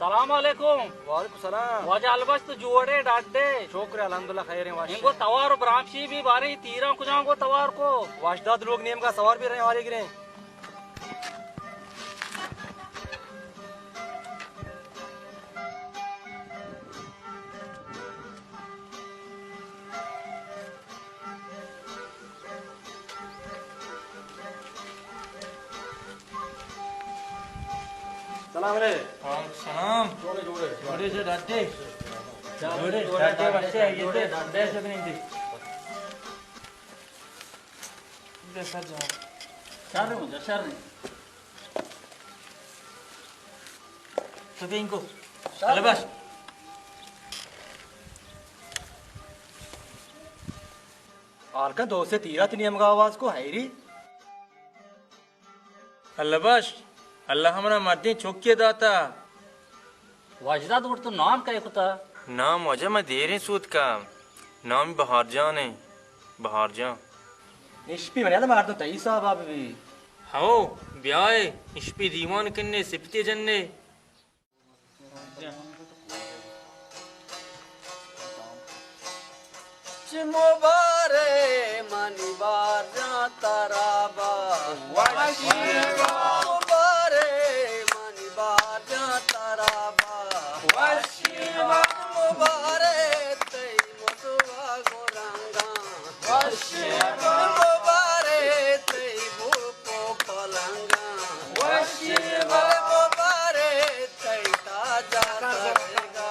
سلام علیکم۔ وعلیکم سلام۔ واجہ البش تو جوڑے ڈاڈے؟ شکر الحمدللہ خیر ہیں واش۔ انگو توار و برامشی بھی بارے تیراں کجاں گو توار کو؟ واش داد لوگ نیمگا سوار بھی رہے ہارے گریں۔ سلام علیکم۔ وعلیکم السلام۔ جوڑے، جوڑے۔ جوڑے جو ڈاڈے۔ جوڑے، جوڑے ڈاڈے ڈاڈے، بچے، یہ جوڑے تے ڈاڈے۔ بیسو بنندی۔ شر ہوں جا، شر نہیں۔ تو بینگو۔ شر۔ البش۔ آلکن دو سے تیرا تنی ہمگا آواز کو حیری۔ اللہ بخش، اللہ منا مردیں چکے داتا۔ واجداد گڑ تو نام کئے کتا؟ نام واجہ میں دیریں سوت کا۔ نام بہار جان ہے، بہار جان۔ اشپی منی مردم تئی صاحب بی۔ ہو، بیائے، اشپی دیوان کنے، سپتے جنے۔ چہ مبارے منی بار جان ترا با۔ وشی با۔ مبارے منی بار جان ترا با۔ وشی با۔ مبارے تئی متوا گرنگاں۔ وشی با۔ مبارے تئی بوپو پلنگاں۔ وشی با۔ مبارے تئی تاجا سرگا۔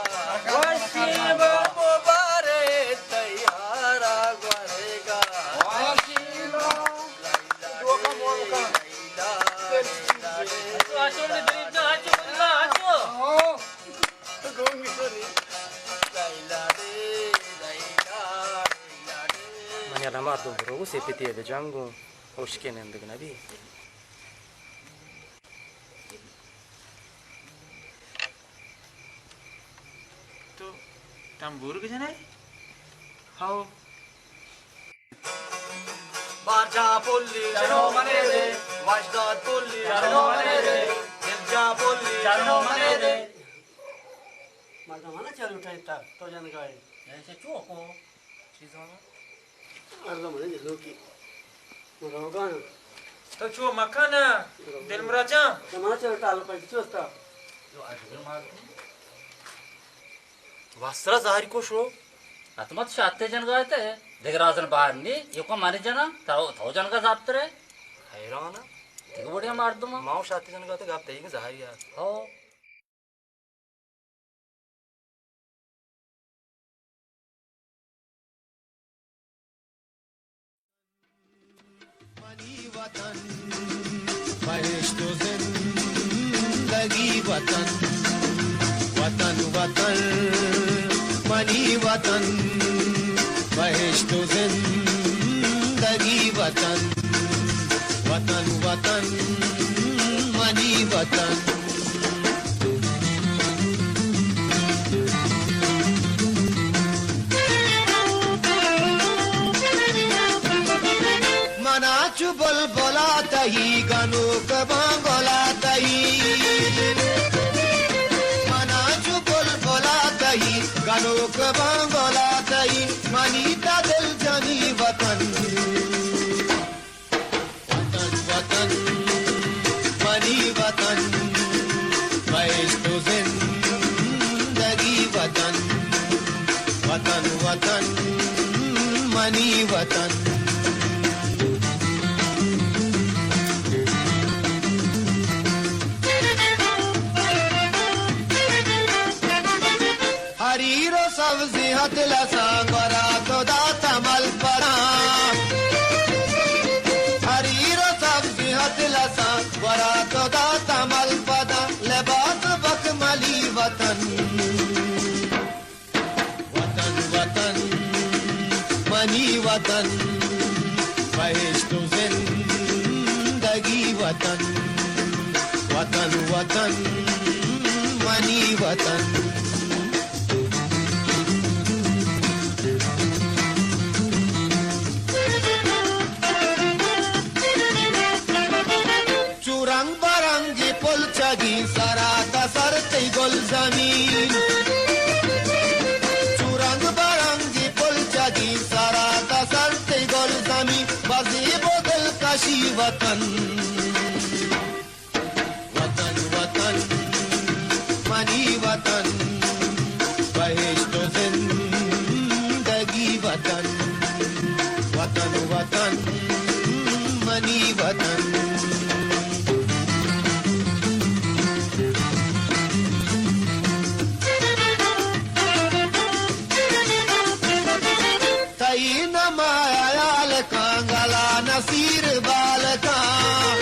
وشی با۔ مبارے تئی ہارا گوریگا۔ وشی با۔ لیلا رے، لیلا رے، لیلا رے۔ گونگی سری۔ لیلا رے، لیلا رے، لیلا رے۔ من یادم آ دو برو سپتی بجنگو، اشکے نندگ نبی۔ تو تنبور بجنئے؟ ہاو۔ بارجا پلی چنو منے دے، واجداد پلی چنو منے دے، دلجا پلی چنو منے دے۔ مردمانا چلو ٹھیتا، تو جنگائے۔ ایسے چو کو؟ چیزانا؟ مردم نے لوکی۔ من روگان۔ تو چو مکن، دلمراد جان۔ زمانہ چلو ٹال پر چوستا۔ واسرا زہری کو شو۔ اتمت شاتے جنگا تے، دگہ رازن باہر نی، یہ کو مانی جنا، تو، تو جنگا زابترے۔ حیران۔ دگہ بڑیا مردم۔ ماو شاتے جنگا تے گپ تیگ زہری آ۔ ہو۔ منی وطن بہشت و زندگی وطن، وطن، وطن، منی وطن بہشت و زندگی وطن، وطن، وطن، منی وطن۔ منا چو بلبلا تئی گنوک بانگلا تئی، منا چو بلبلا تئی گنوک بانگلا تئی، منی تا دل جنی وطن۔ وطن، وطن، منی وطن، بہشت و زندگی وطن، وطن، وطن، منی وطن۔ حریر و سبزیں اطلساں گورا تو دات ملپداں۔ حریر و سبزیں اطلساں گورا تو دات ملپداں۔ لباس بکملی وطن۔ وطن، وطن، منی وطن، بہشت و زندگی وطن۔ وطن، وطن، منی وطن۔ چو رنگ برنگی پلچگی سرا تا سر تئی گلزمین، چو رنگ برنگی پلچگی سرا تا سر تئی گلزمین، بزیب و دلکشی وطن. وطن، وطن، منی وطن، بہشت و زندگی وطن. وطن، وطن، منی وطن. تئی نام ءَ ہیال کاں گل ءَ نصیر بال کاں،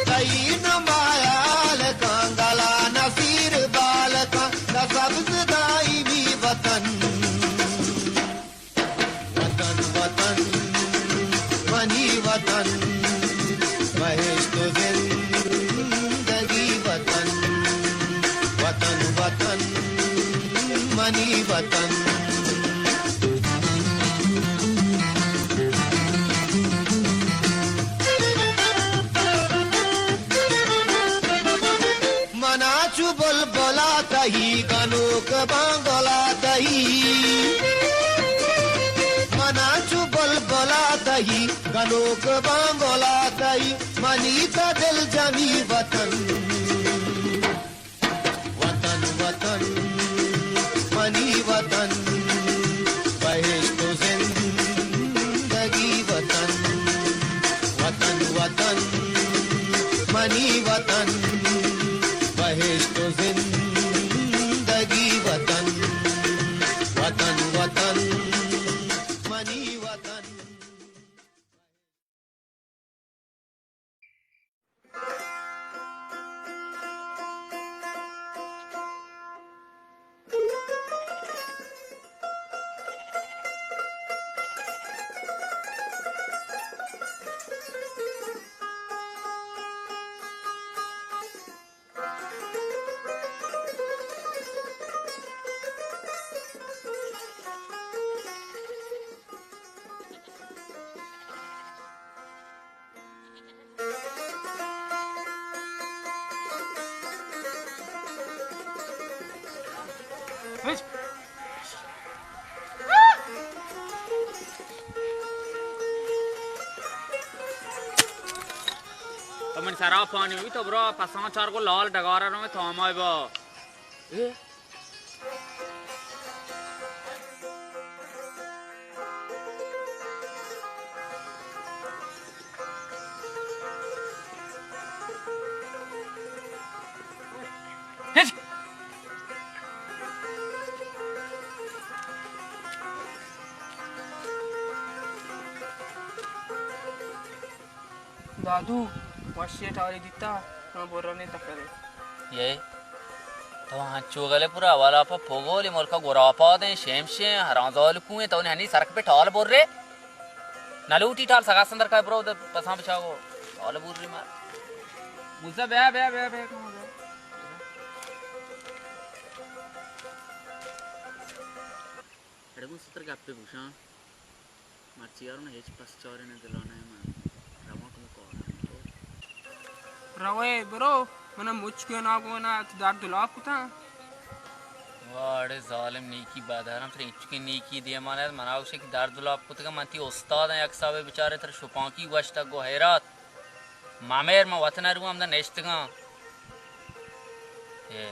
تئی نام ءَ ہیال کاں گل ءَ نصیر بال کاں، داں سبز دائمی وطن. وطن، وطن، منی وطن، بہشت و زندگی وطن. وطن، وطن، منی وطن. منا چو بلبلا تئی گنوک بانگلا تئی، منا چو بلبلا تئی گنوک بانگلا تئی، منی تا دل جمی وطن. وطن، وطن، منی وطن، بہشت و زندگی وطن. وطن، وطن، منی وطن، بہشت و زندگی وطن. وطن، وطن، منی وطن. تو من سرا پانی ہوئی تو برو پسان چار کو لال ڈگارا رو میں تو ہمائی با. اے؟ ہچ! دادو، وشی ٹاری دیتا، من برنے تکرے. یہ تو ہنچو گلے پورا والا پا پوگولی ملکا گراپا دیں، شیم شیم، حرام زال کوئیں، تو نے ہنی سرک پہ ٹال بر رے. نہ لوٹی ٹال سگا سندر کا برو دے پسان بچا گو. ٹال بر رے مار. موسیٰ بیا، بیا، بیا، بیا، کہاں بیا؟ اڑے گوں ستر گپے بوشاں. مرچی یارو نہ ہچ پس چارے نہ دلا نہ من. رواں کمو کار. روے برو، من مچ کے نہ گونا تو درد لاپ کتا. واڑے ظالم نیکی بدارم تر انچکے نیکی دیما نہ منا گوشے کہ درد لاپ کتگا من تی استاد یک حسابے بچارے تر شپانکی گوشتگ گو حیرات. مامیر من وطن رو ہمدا نشتگاں. اے.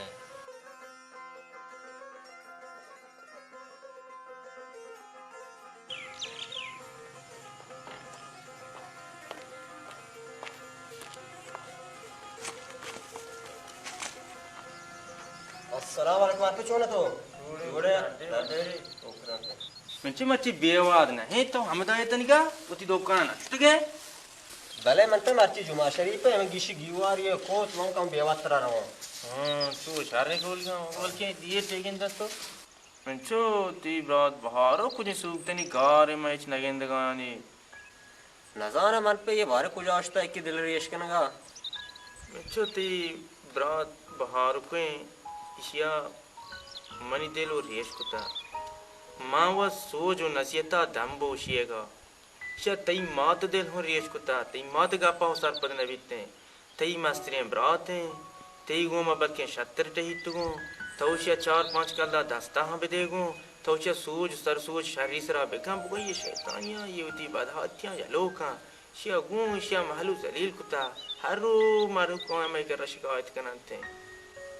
السلام علیکم، آپ چون تو؟ جوڑے؟ من چی مچی بے واد نہ، ہیں تو ہمدا ہے تنگا، وتی دکان نشتگے؟ بلے من تو مرچی جمعہ شریف ہے، من گیشی گیواری ہے، کوت من کم بے واد ترا رواں. ہاں، تو شر گول گا، گول کے دیے ٹیگن دستو. انچو تئی برات بہارو کجیں سوبتنی کارے، من ہچ نگندگانی. نزاناں من پہ یہ بارے کجا اشتا کہ دل ریش کنگا. انچو تئی برات بہارکیں اشیا منی دل و ریش کتا. من و سوج و نصیحتا دم بوشیگا. اشیا تئی مات دل ہوں ریش کتا، تئی مات گپا ہوں سرپد نبیتیں. تئی مستریں برات ایں، تئی گوما بلکیں شتر ٹہیتگوں، تو اشیا چار پانچ کلدار دستا ہم بدے گوں، تو اشیا سوج سر سوج شری سرا بکن، بگو یہ شیطانیاں، یہ وتی بدحاتیاں یلو کن، اشیا گوں اشیا مہلو ذلیل کتا، ہر رو مردم ہمے کرا شکایت کننت۔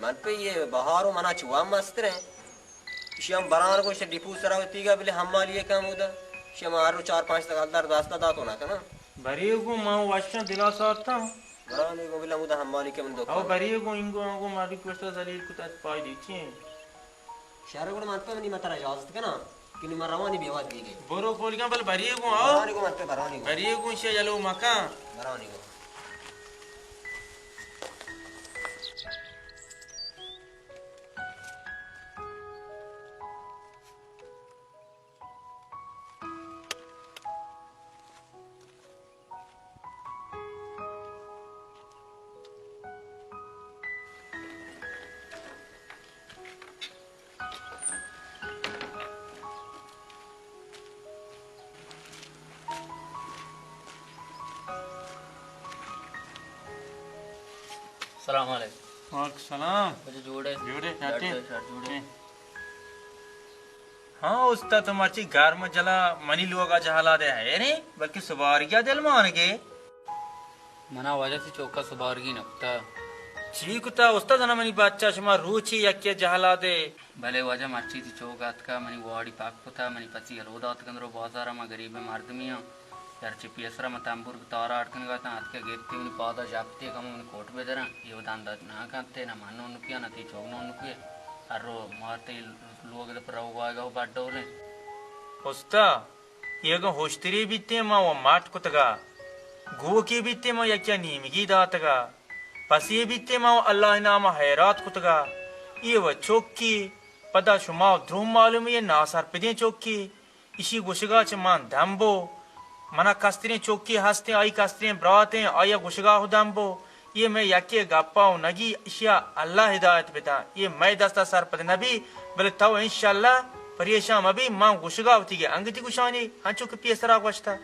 من پہ یہ بہارو منا چوا مستریں۔ ایشی ہم بران گوشت ڈیپو سرا وتیگا بلے حمالی کم اودا۔ ایشی ہم ہر رو چار پانچ تا کلدار دستا داتو نہ کناں۔ بری گوں من وشاں دلا سارتاں۔ بران گوں بلے اودا حمالی کم دکان۔ او بری گوں انگو انگو مالک وشتا ذلیل کتا پای دیچیں۔ شر گڑا من پہ منی من ترا اجازت کناں کہ نی من روانی بیوات بیگے۔ برو پولگاں بل بری گوں آ۔ بران گوں من پہ بران گوں۔ بری گوں شے یلو مکان۔ بران گوں۔ سلام علیکم۔ وعلیکم سلام۔ واجہ جوڑ ئے؟ جوڑ ئے، ڈاکٹر چاچی؟ صاحب، جوڑ ئے؟ ہاں استاد، تو مرچی گرم جلا منی لوگا جہلا دے ہے نے، بلکہ سبارگیا دل مانگے۔ منا واجہ تی چوکا سبارگی نہ کتا۔ چی کتا استاد؟ انا منی بچہ شما روچی یکی جہلا دے۔ بلے واجہ مرچی تی چوک اتکا، منی واڑی پاک کتا، منی پسی یلو داتگن رو بازارا، ما غریب مردمی ہاں۔ یار چہ پیسرا من تمبور تارا اڈ کنگا اتاں، اتکہ گپتے منی پادا ژپتے کمو منی کوٹ بدراں، اے وت اندات نہ کنتے، نہ من نونکیاں، نہ تی چوک نونکیے۔ ہر رو مارتے لوگ دے پر روگ آئیگا و بڈولیں۔ استا، اے اگاں ہوشتری بیتیں ما و ماٹ کتگا، گوکی بیتیں ما یکیا نیمگی داتگا، پسی بیتیں ما و اللہ نام حیرات کتگا، اے و چوکی، پدا شما و دروم معلومی ناسرپدیں چوکی۔ ایشی گوشگا چہ من دم بو۔ منا کستریں چکے ہستیں، آئی کستریں براتیں، آئیا گوشگا ہو دم بو۔ یہ مئے یکے گپا و نگی، ایشیا اللہ ہدایت بداں۔ یہ مئے دستا سرپد نبی، بلے تو انشاءاللہ پریشان مبی، من گوشگا وتیگے انگتی گوشانی، انچو کہ پیسرا گوشتا۔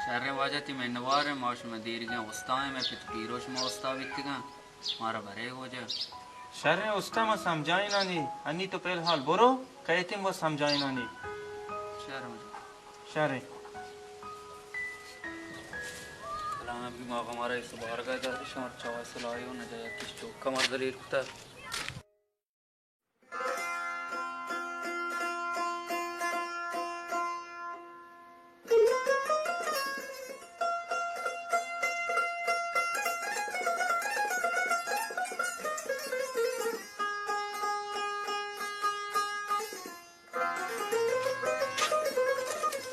شریں واجہ تی منواریں، ما شما دیرگیں استائیں، مئے پت پیرو شما استا بیتگاں۔ مارا برے گوجا۔ شریں استا، ما سمجھائینانی، انی تو فی الحال برو، کئیتیں ما سمجھائینانی۔ شر واجہ۔ شریں۔ سلام بھی ما ہمارا اس بارگاہ دار شمار چوا سلائی ہو نہ جایا کس چوکا ما ذلیل کتا۔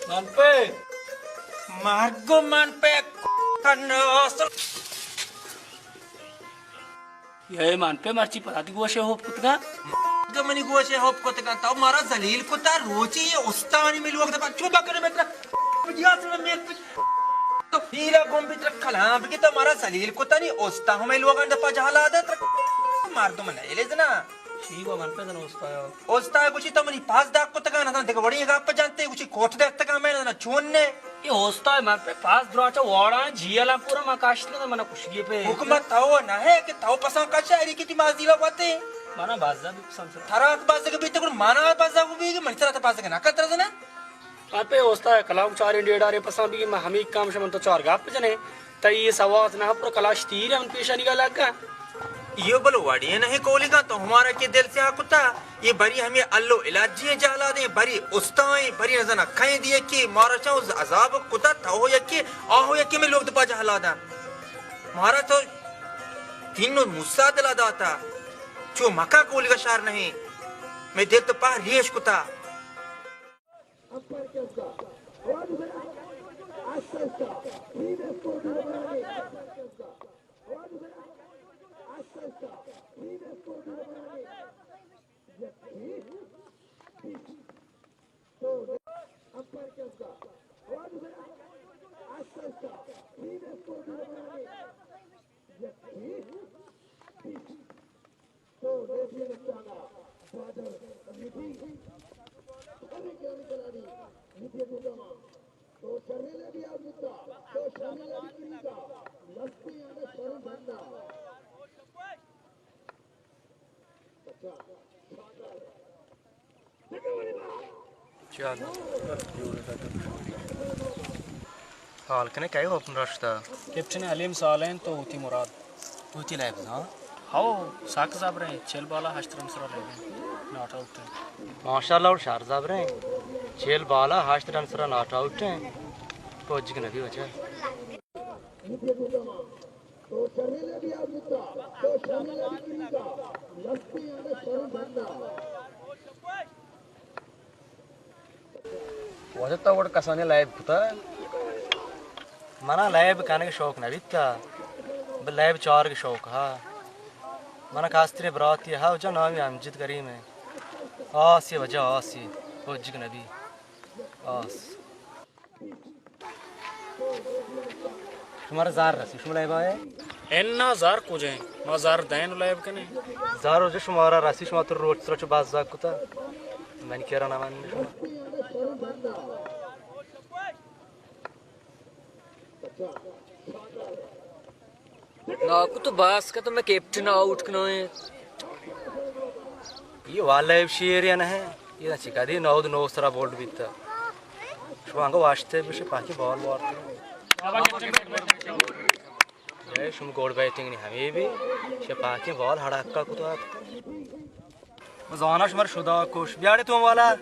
من پہ مرگ و من پہ کناس۔ اے من پہ مرچی پدا تی گوشے ہوپ کتگا۔ تو منی گوشے ہوپ کتگا، تو مارا ذلیل کتا، روچی یہ استانی ملوک دپا چو بکنے متر۔ بجیا سر میں تو پیرا گم بیتر کلام بگی، تو مارا ذلیل کتا، نی استا ہمیں لوگان دپا جہلا دے تر۔ مردم نہ لے زنا۔ چی گو من پہ زن استا؟ استا گوشی تو منی پاس داک کتگا، نہ دگہ وڑی گپ جانتے، گوشی کوٹ دستگا میں نہ چون نے۔ اے اوستائے من پہ پاس دراچا واڑا جیلا پورا ما کاشت کن، منا کشگی پہ۔ حکمت تو نہ ہے کہ تو پسان کشا، اری کی تی مازیلا وتے۔ منا بازا بھی پسند سے۔ ترا بازا کے بیتے، گڑ مانا بازا کو بھی، من ترا تو بازا کے نہ کتر زنا۔ من پہ اوستائے کلاو چاریں ڈیڑارے پسان بھی، ما ہمی کام شمن تو چار گپ جنے۔ تئی یہ سوات نہ پر کلاش تیر ہے، من پیشانی کا لگا۔ یہ بل وڑی نہیں کولی کا تو ہمارا کے دل سے آ کتا۔ یہ بری ہمیں اللہ علاجی جہلا دیں، بری استائیں، بری نزنا کہیں دیے کہ مارا چاہو عذاب کتا، تھو یکی، آہو یکی میں لوگ دپا جہلا دا۔ مارا تو تین موسیٰ دلا داتا، چو مکا کولی کا شہر نہیں، میں دل تو پاہ ریش کتا۔ چل۔ حال کنے کئی حکم رشتہ؟ کیپٹن حلیم سالین تو ہوتی مراد۔ ہوتی لائب نا؟ ہاو، سک زبریں، چل بالا ہشت رن سرا لائب۔ Not out. ماشاءاللہ، اور شار زبریں۔ چل بالا ہشت رن سرا ناٹ آؤٹ ہیں۔ پوجک نبی وجہ۔ واجہ تو وڑ کسانی لائب کتا؟ منا لائب کنگ شوق نہ بیتا، بل لائب چارگ شوق ہا۔ منا کاسترے براتی ہا، جا نامی امجد کریم ہے۔ آسی وجہ آسی، پوجک نبی۔ آس۔ شمارا زار رسی، شما لائب آئے؟ انا زار کجا ہیں؟ ما زار دین لائب کنے۔ زار جو شمارا رسی، شما تو روچ سرا چو باز زاگ کتا۔ من کرا نہ من۔ ناکو تو باز کا تو میں کیپٹن آؤٹ کنوئے۔ یہ والا شیر یا نہ ہے؟ یہ چکا دی نود نو سرا بولڈ بیتا۔ شما انگا واشتے بشے پاکی بال وارتے۔ اے شما گوڈ بیٹنگ نہیں ہمیں بھی۔ شے پاکی بال ہڑکا کتو آتکا۔ زانا شمار شدا کوش۔ بیاڑے تو والا۔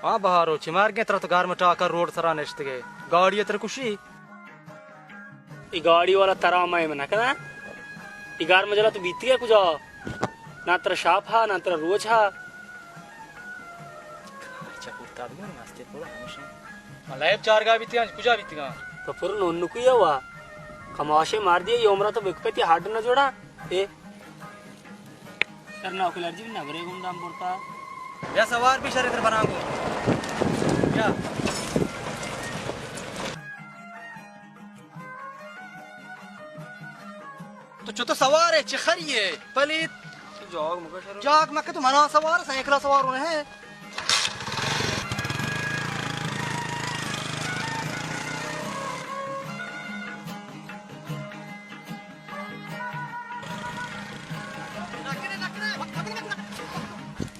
ہاں بہارو، چی مارگیں ترا تو گار میں ٹاکا روڈ سرا نشتگے۔ گاڑی تر کشی؟ ای گاڑی والا ترا میں نہ کنا۔ ای گار میں جلا تو بیتی ہے کجا؟ نہ ترا شاپ ہا، نہ ترا روچ ہا۔ اچھا، کرتا بھی نہیں، ناستے پورا ہمیشہ۔ ملائب چارگا بیتی ہیں، کجا بیتی ہیں؟ تو پر نون نکویا ہوا۔ کماشے مار دیے، یہ عمرہ تو بکپتی ہڈ نہ جوڑا۔ اے۔ تر نوکل ارجی نہ برے گم دام برتا۔ یا سوار بھی شرے تر بنا کو۔ یا۔ تو چتو سوار ہے، چی خری ہے؟ پلیت۔ جاگ مکہ شروع۔ جاگ مکہ تو منا سوار، سائیکل سوار ہونے ہیں۔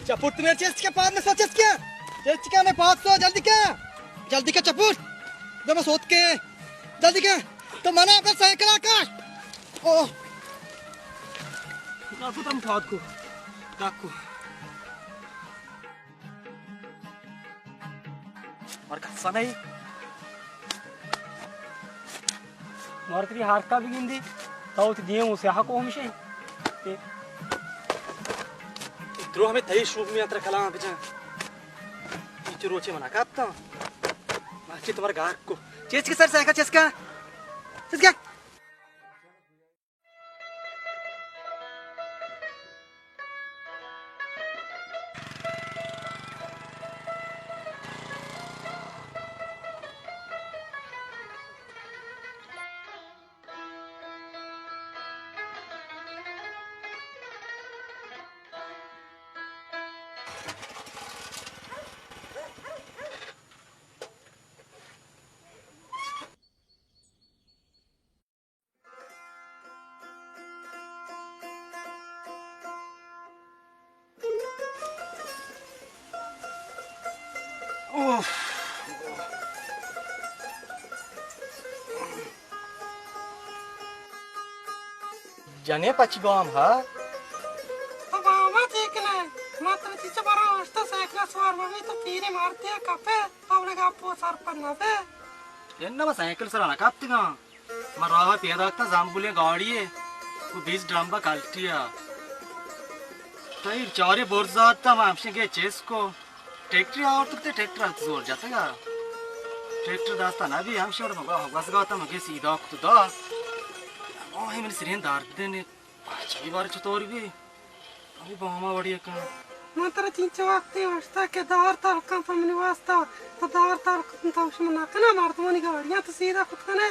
چپورت میرے چیسٹ کے پاس میں سو چیسٹ کیا؟ چیسٹ کیا میں پاس سو، جلدی کیا؟ جلدی کیا چپورت؟ دو میں سوت کے۔ جلدی کیا؟ تو منا اپنا سائیکل آ کاش۔ او۔ ڈاکو تم پاد کو۔ ڈاکو۔ مار کسا نہیں۔ مار تری ہارکا بگندی۔ تو تی دیم اسے حق ہمشے۔ تے۔ درو ہمیں تئی شوق میں اتر کلام بجان۔ پیچھے روچے منا کاتا۔ مارچی تمہار گار کو۔ چیز کے سر سائیکل چیز کا؟ چیز کا؟ اوف۔ جنے پچ گام ہا۔ تو بابا دیکھ لے، مطلب چیچے برا واسطہ سائیکل سوار بوی تو پیری مارتی ہے کپے، تو نے گپو سرپد نہ بے۔ انما سائیکل سرا نہ کپتگاں۔ من راہ ء پیداک تاں زامبولیں گاڑی ء گوں بیست ڈرمب ء کلٹی ء۔ تئی چارے برز ء اتاں، من ہمشیں گے چست کو۔ ٹریکٹر آورت کتے، ٹریکٹر ات زور جتگ ء۔ ٹریکٹر دست ء نہ بی، ہمشیں وڑ مگا گوزگ ء اتاں، مگے سیدھا کت داس۔ آ، ہمے منی سرین درد دے نے۔ چمی بارے چطوری بی؟ ہمے باما وڑی کن۔ من ترا چینچو وقتی گوشتا کہ دار تلکن پہ منی واسطہ، تو دار تلکن تو شما نہ کنا، مردمانی گاڑیاں تو سیدھا کت کنے۔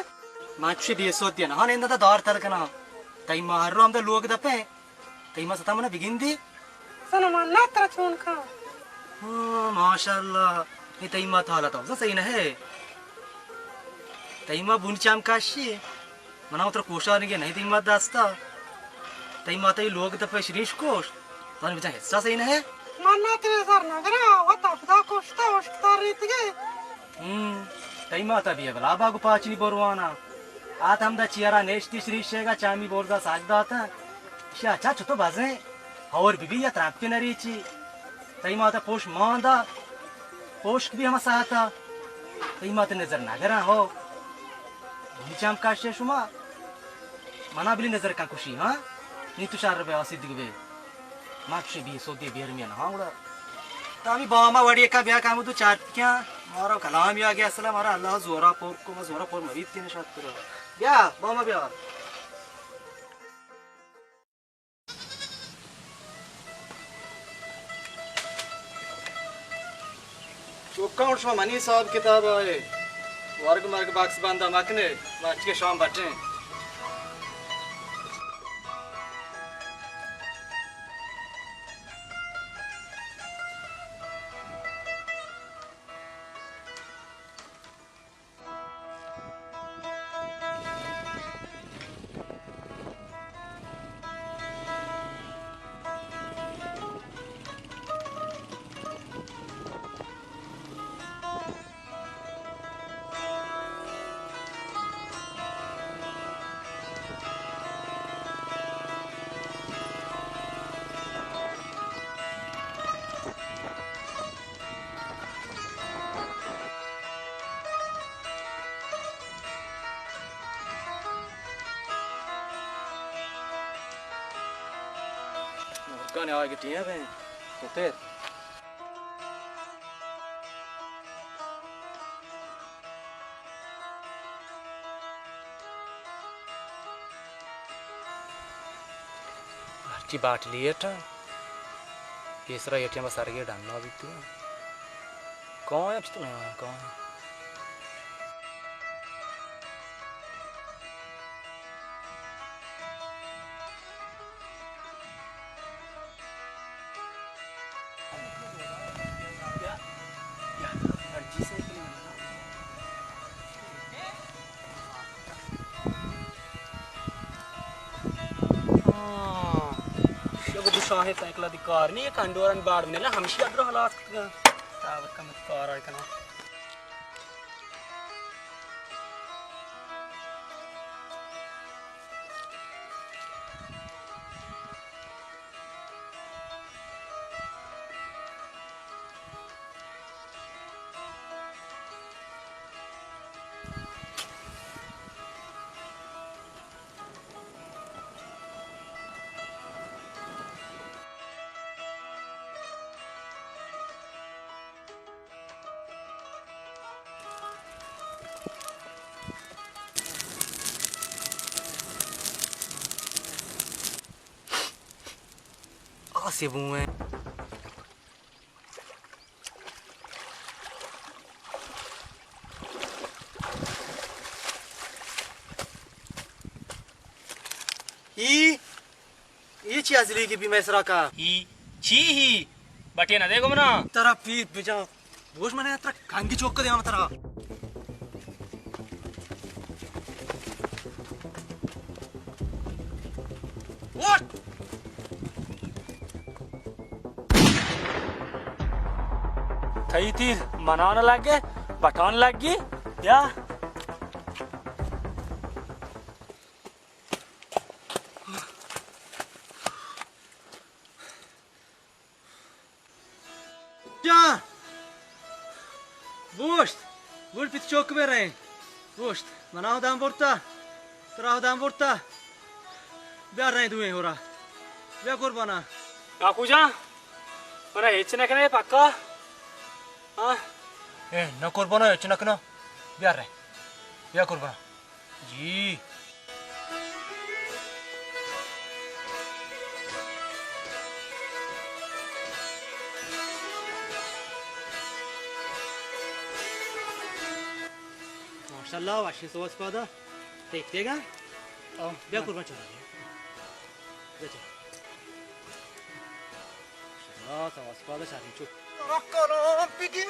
من چوشی بے سود دینا، ہاں، نندا تا دار تلکنا۔ تئی ما ہر رو ہمدا لوگ دپے۔ تئی ما ستا منا بگندی؟ سنو من نہ ترا چون کن۔ ہاں، ماشاءاللہ۔ اے تئی ما تا حالت ہم صحیح نہ ہے۔ تئی ما بن چم کشی۔ منا ترا کوشانگے نہیں تئی ما دستا۔ تئی ما تئی لوگ دپے شریش کوش۔ تانی بچا حصہ صحیح نہ ہے۔ من نہ تئی زر نہ گرا، وت ابدا کوشتا، اشکتار ریتگے۔ ہم، تئی ماتا بیا بلا باگو پاچنی بروانا۔ آت ہمدا چیارا نیشتی شریشے گا چامی برزا ساگ داتا۔ شا چا چتو بازیں، ہور بی بی یا ترامپ کے نریچی۔ تئی ماتا پوش ماندا، پوشک بی ہما ساعتا۔ تئی ماتا نظر نگرا ہو۔ بنی چام کاشے شما۔ منا بلی نظر کن کشی، ہاں؟ نی تو شر بے آسی دیگ بے۔ ما کشی بی سودی بیر میان، ہاں گڑا۔ تو ہمیں باما وڑی کا بیا کامو تو چارت کیا؟ مارا کلام یا گیا اصلا، مارا اللہ زورا پر کو، ما زورا پر مریض کنے شاید ترا۔ بیا، باما بیا۔ چوکاں، شما منی حساب کتاب آئے۔ ورگ مرگ باکس بندہ مکنے، مرچی شام بٹیں۔ مرگانی آگے ٹیم ہے، پتر۔ ہرچی باٹلی ایٹاں، پیسرا ایٹی ہم سرگے ڈنا بیتی۔ کون ہے پچھتے میں، کون ہے؟ ہاں، شگو دو شاہیں سائیکل دی کار نہیں، کنڈورن باڑ نے لا، ہمشی ادرو ہلاس کتگا۔ صبر کم کار آئی کنا۔ آسے بوئیں۔ ای، ای چی ازلی کی بی مئے سرا کا؟ ای چی ہی؟ بٹے نہ دے گو منا۔ ترا پیت بجا۔ بوش منے ترا کنگی چوک دے ہم ترا۔ اوٹ! تئی تیر منان لگے، بٹان لگی، یا؟ جان! بوشت! گڑ پت چوک بہ رہے۔ بوشت! منا ہدام برتا، ترا ہدام برتا۔ بیا رہے دوئیں ہورا۔ بیا قربانا۔ کاکو جان، منا ہچ نہ کنے پکا؟ ہاں؟ اے، نہ قربانا، ہچ نہ کنا۔ بیا رہے۔ بیا قربانا۔ جی۔ ماشاءاللہ، وشیں سواس پادا۔ تیک تیگا؟ آہ، بیا ہاں۔ قربان چلا۔ بیا چلا۔ ماشاءاللہ، سواس پادا شریں چو۔ رکھنا پگی۔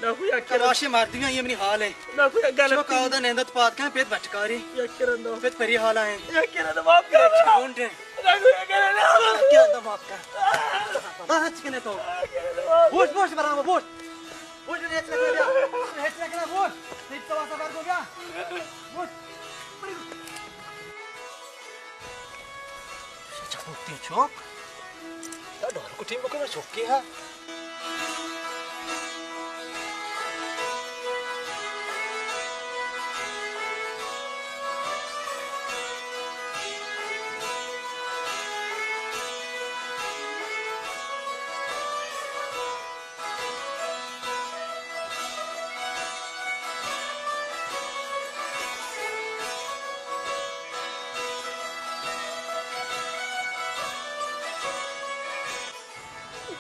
ناکو یک کرا۔ تماشے مردمی، یہ منی حال ہے۔ ناکو یک گل چوک آودا نندت پاد کن، پیت بٹکاری۔ یک کرا ناکو۔ پیت پری حالا ہیں۔ یک کرا ناکو، معاف کر۔ ڈھونڈ ہے۔ ناکو یک کرا ناکو۔ یک کرا معاف کر۔ بس چکنے تو۔ بوش، بوش، برابر، بوش۔ بوش، ہیچ نہ کرے، بیا۔ ہیچ نہ کرے، بوش۔ نہیں تو واسا کر کو، بیا۔ بوش۔ چپوکتی چوک۔ تا ڈول کو ٹیم بکنا چوکی ہے۔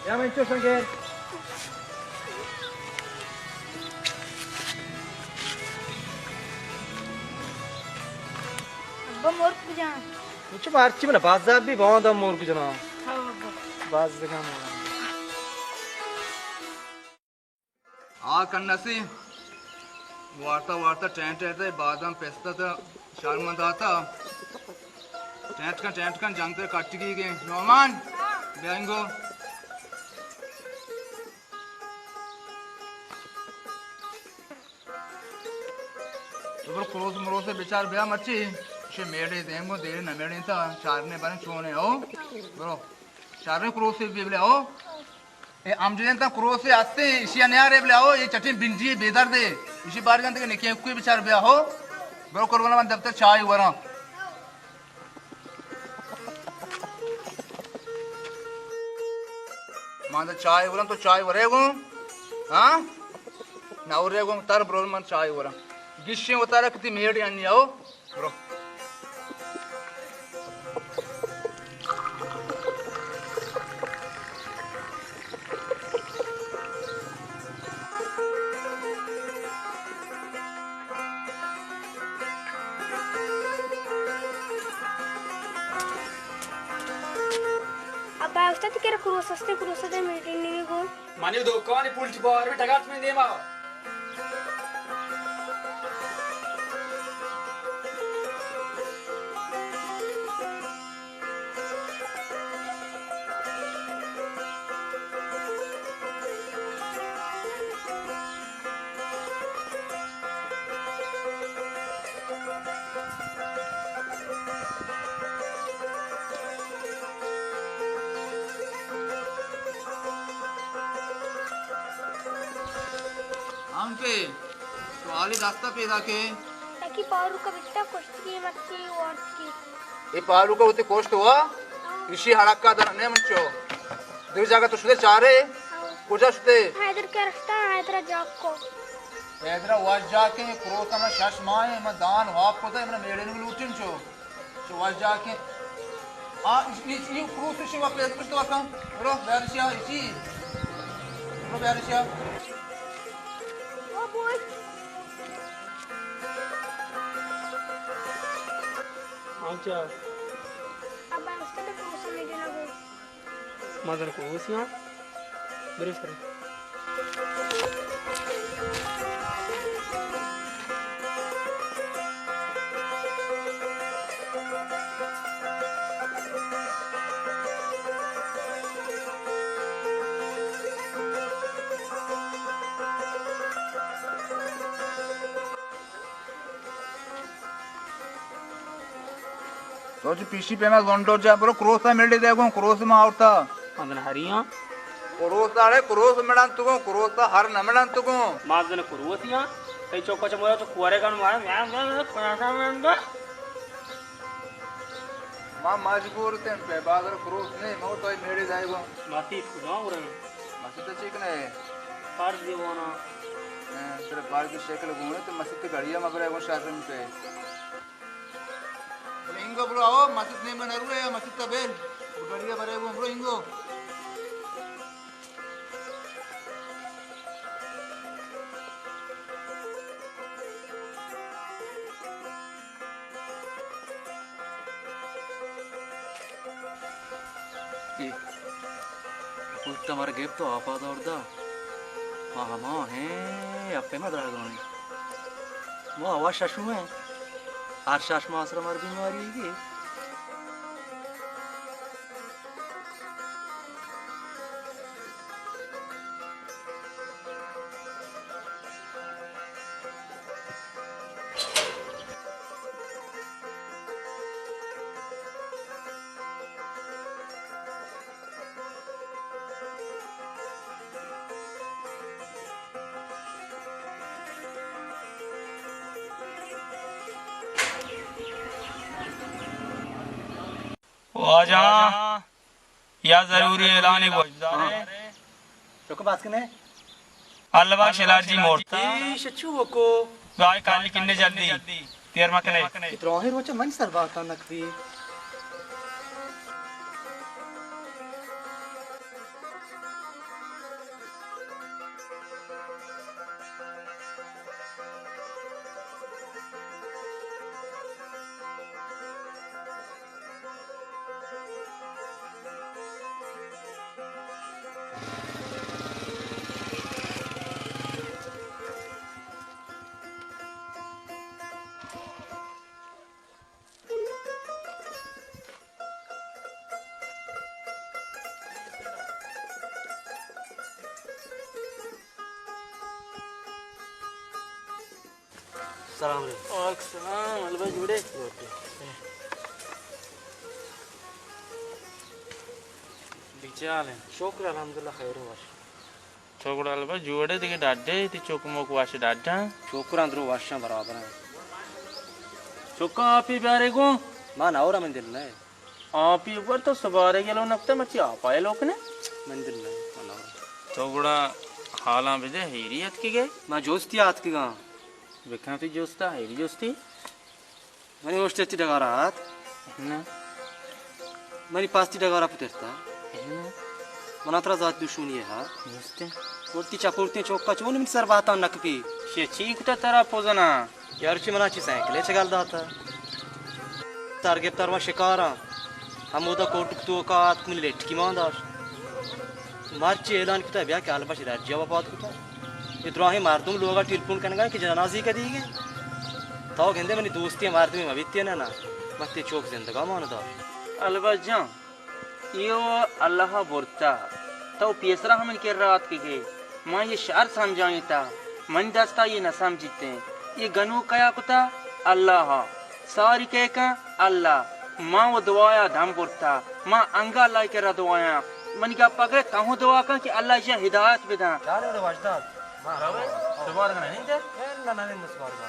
یا من چو سنگیر۔ ابا مرگ بجان۔ چو مرچی من باز زیاد بھی باند مرگ جنا۔ ہاں ابا۔ باز دگہ مرگ۔ آ کنسی وارتا وارتا ٹینٹ ایتے، بادام پستہ تا شرمن داتا۔ ٹینٹ کن، ٹینٹ کن، جنگ تے کٹگی گے۔ نعمان، بینگو۔ تو برو کروس مروسے بچار بیا مرچی۔ شے میڑے دیم گو، دیرے نہ میڑے تا، چارنے برن چونے ہو۔ برو۔ چارنے کروسے بے بلے ہو۔ اے امجدیں تا کروسے ہستے، اشیا نیارے بلے ہو، یہ چٹیں بنجی بے درد ہے۔ اشی بار جان تے نکے کوئی بچار بیا ہو۔ برو قربان من دفتر چائے وراں۔ ماں چائے وراں، تو چائے ورے گو؟ ہاں؟ نہ ورے گو، تر برو من چائے وراں۔ گشیں وتارا کتی میڑے انی آؤ۔ برو۔ ابا، استاد کرا کروس ہستے، کروس دے میٹنگ نہیں گو۔ منی دکانی پلچ بار میں ٹگارت من دیما۔ ہم پہ تو حالی دستا پیدا کے۔ یکی پاروکا بیتا کشتی مکی وارتی۔ اے پاروکا ہوتے کشت ہوا؟ ہاں۔ اشی ہڑکا در نے منچو۔ دو جگہ تو شدے چارے؟ ہاں۔ کجا شدے؟ حیدر کے رشتہ، حیدر جاک کو۔ حیدر واج جاکے، کروس ہمنا شش ماہ ہے، من دان واپ کو دے، من میڑے نو لوٹن چو۔ چو واجہ کہ آ، ای، ای، ای کروس شی واپس پشت وکن۔ برو، بیارشیا، ایشی۔ برو، بیارشیا۔ او بوائے۔ اچھا۔ ابا، استاد کروس میں دینا گو۔ مادر کروسیاں برے سرے۔ تو چہ پیشی پیما زنڈو جا، برو کروسا ملے دے گوں، کروس ما آورتا۔ مزن ہریاں۔ کروس آڑے، کروس مڑان تو گوں، کروسا ہر نہ مڑان تو گوں۔ مزن کروسیاں، تئی چوکا چہ مورا چو کورے گن مارا، میں، میں، میں، پناسا میں اندر۔ ما مجبور تن پہ بازار کروس نہیں، مو تو میڑے دے گوں۔ ماتی کجا ورن؟ ماتی تو چیک نہیں۔ فرض دیوانا۔ ہاں، تیرے فرض شکل گونے تو مسیت گڑیا مبرے گوں شرم پہ۔ بلے انگ برو، آؤ، مسیت نیم نہ روئے، مسیت تا بیل۔ گڑی برے گوں، برو انگو۔ اے، پوت مر گپت و آپا دور دا۔ ما ہما ہیں، اپے ما درا گوانی۔ ما ہوا ششو ہیں۔ ہر شش ماہ سر مر بیماری گی۔ واجہ، یا ضروری اعلانے گوشدارے۔ چکو باسکنے۔ اللہ بخش الارجی مورتا۔ ایش چو کو؟ گائے کالی کنے جلدی۔ تیر مکنے۔ دراہیں روچ من سر باتان نکبی۔ سلام علیکم۔ وعلیکم السلام، البا جوڑے؟ جوڑے۔ بچال ہیں۔ شکر الحمدللہ خیر و وش۔ تو گڑا البا جوڑے دگہ ڈڈے، تی چوک موک وش ڈڈا؟ چوکراں درو وشاں برابراں۔ چوکاں آپی بیارے گوں؟ ما نہ ہورا من دل نہ۔ آپی اوپر تو سبارے گلو نکتا، مرچی آپا لوکنے؟ من دل نہ، من نہ ہورا۔ تو گڑا حالاں بدے، ہیری اتکی گئے؟ ما جوستی آتکگاں۔ بکن تی جوستا، ہیری جوستی؟ منی اوشت تی ڈگارا آت۔ نہ۔ منی پاستی ڈگارا پترتا۔ نہ۔ منا ترا ذات دشمنی ہے ہا۔ نیستے۔ ورتی چپورتیں چوکا چون منی سر باتان نکپی۔ شے چی کتا ترا پوزنا؟ یار چی منا چی سائیکلے چگل داتا۔ تر گپتر ما شکارا۔ ہمودا کوٹک توکا آتک منی لٹکی مان داشت۔ مرچی اعلان کتا بیا کہ البش درجیا وفات کتا۔ اے دراہیں مردم لوگا ٹیلیفون کنگا کہ جنازی کدی گئے۔ تو گندے منی دوستی مردمی مبیتی نہ نہ۔ متے چوک زندگا مان دار۔ البت جان، ایو اللہ برتا۔ تو پیسرا ہمن کرا آتکگے۔ ما یہ شر سمجھائیں تا۔ من دستا یہ نہ سمجھتے۔ یہ گنو کیا کتا؟ اللہ۔ ساری کئے کن؟ اللہ۔ ما و دعایا دم برتا۔ ما انگا اللہ کرا دعایاں۔ منی گپ اگر تہوں دعا کن کہ اللہ ایشاں ہدایت بدن۔ چارے وڑے وجدان۔ ما روے؟ سبارگ نہ نندے؟ اے نہ، نہ نندے سبارگ۔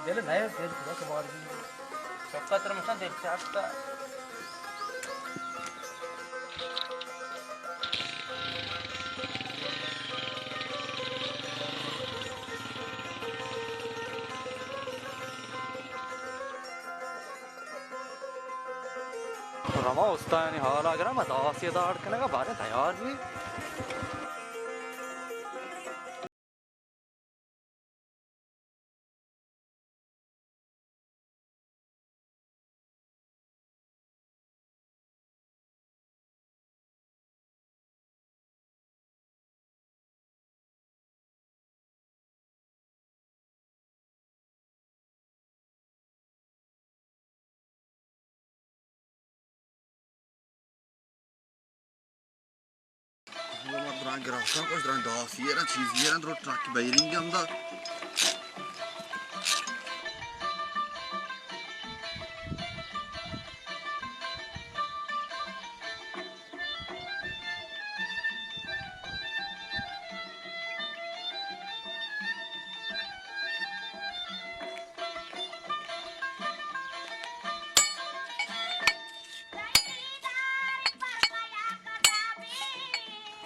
دل نئے، دل خدا سبار دی۔ چکا تر مشان دل چاکتا۔ رما استانی حالا گرا، ما داسی داڑ کنگا، بارے تیار بی۔ درائیں گراساں کش، درائیں داسی ایران، چیزی ایران، درو ٹرک بیرنگ ہم دا۔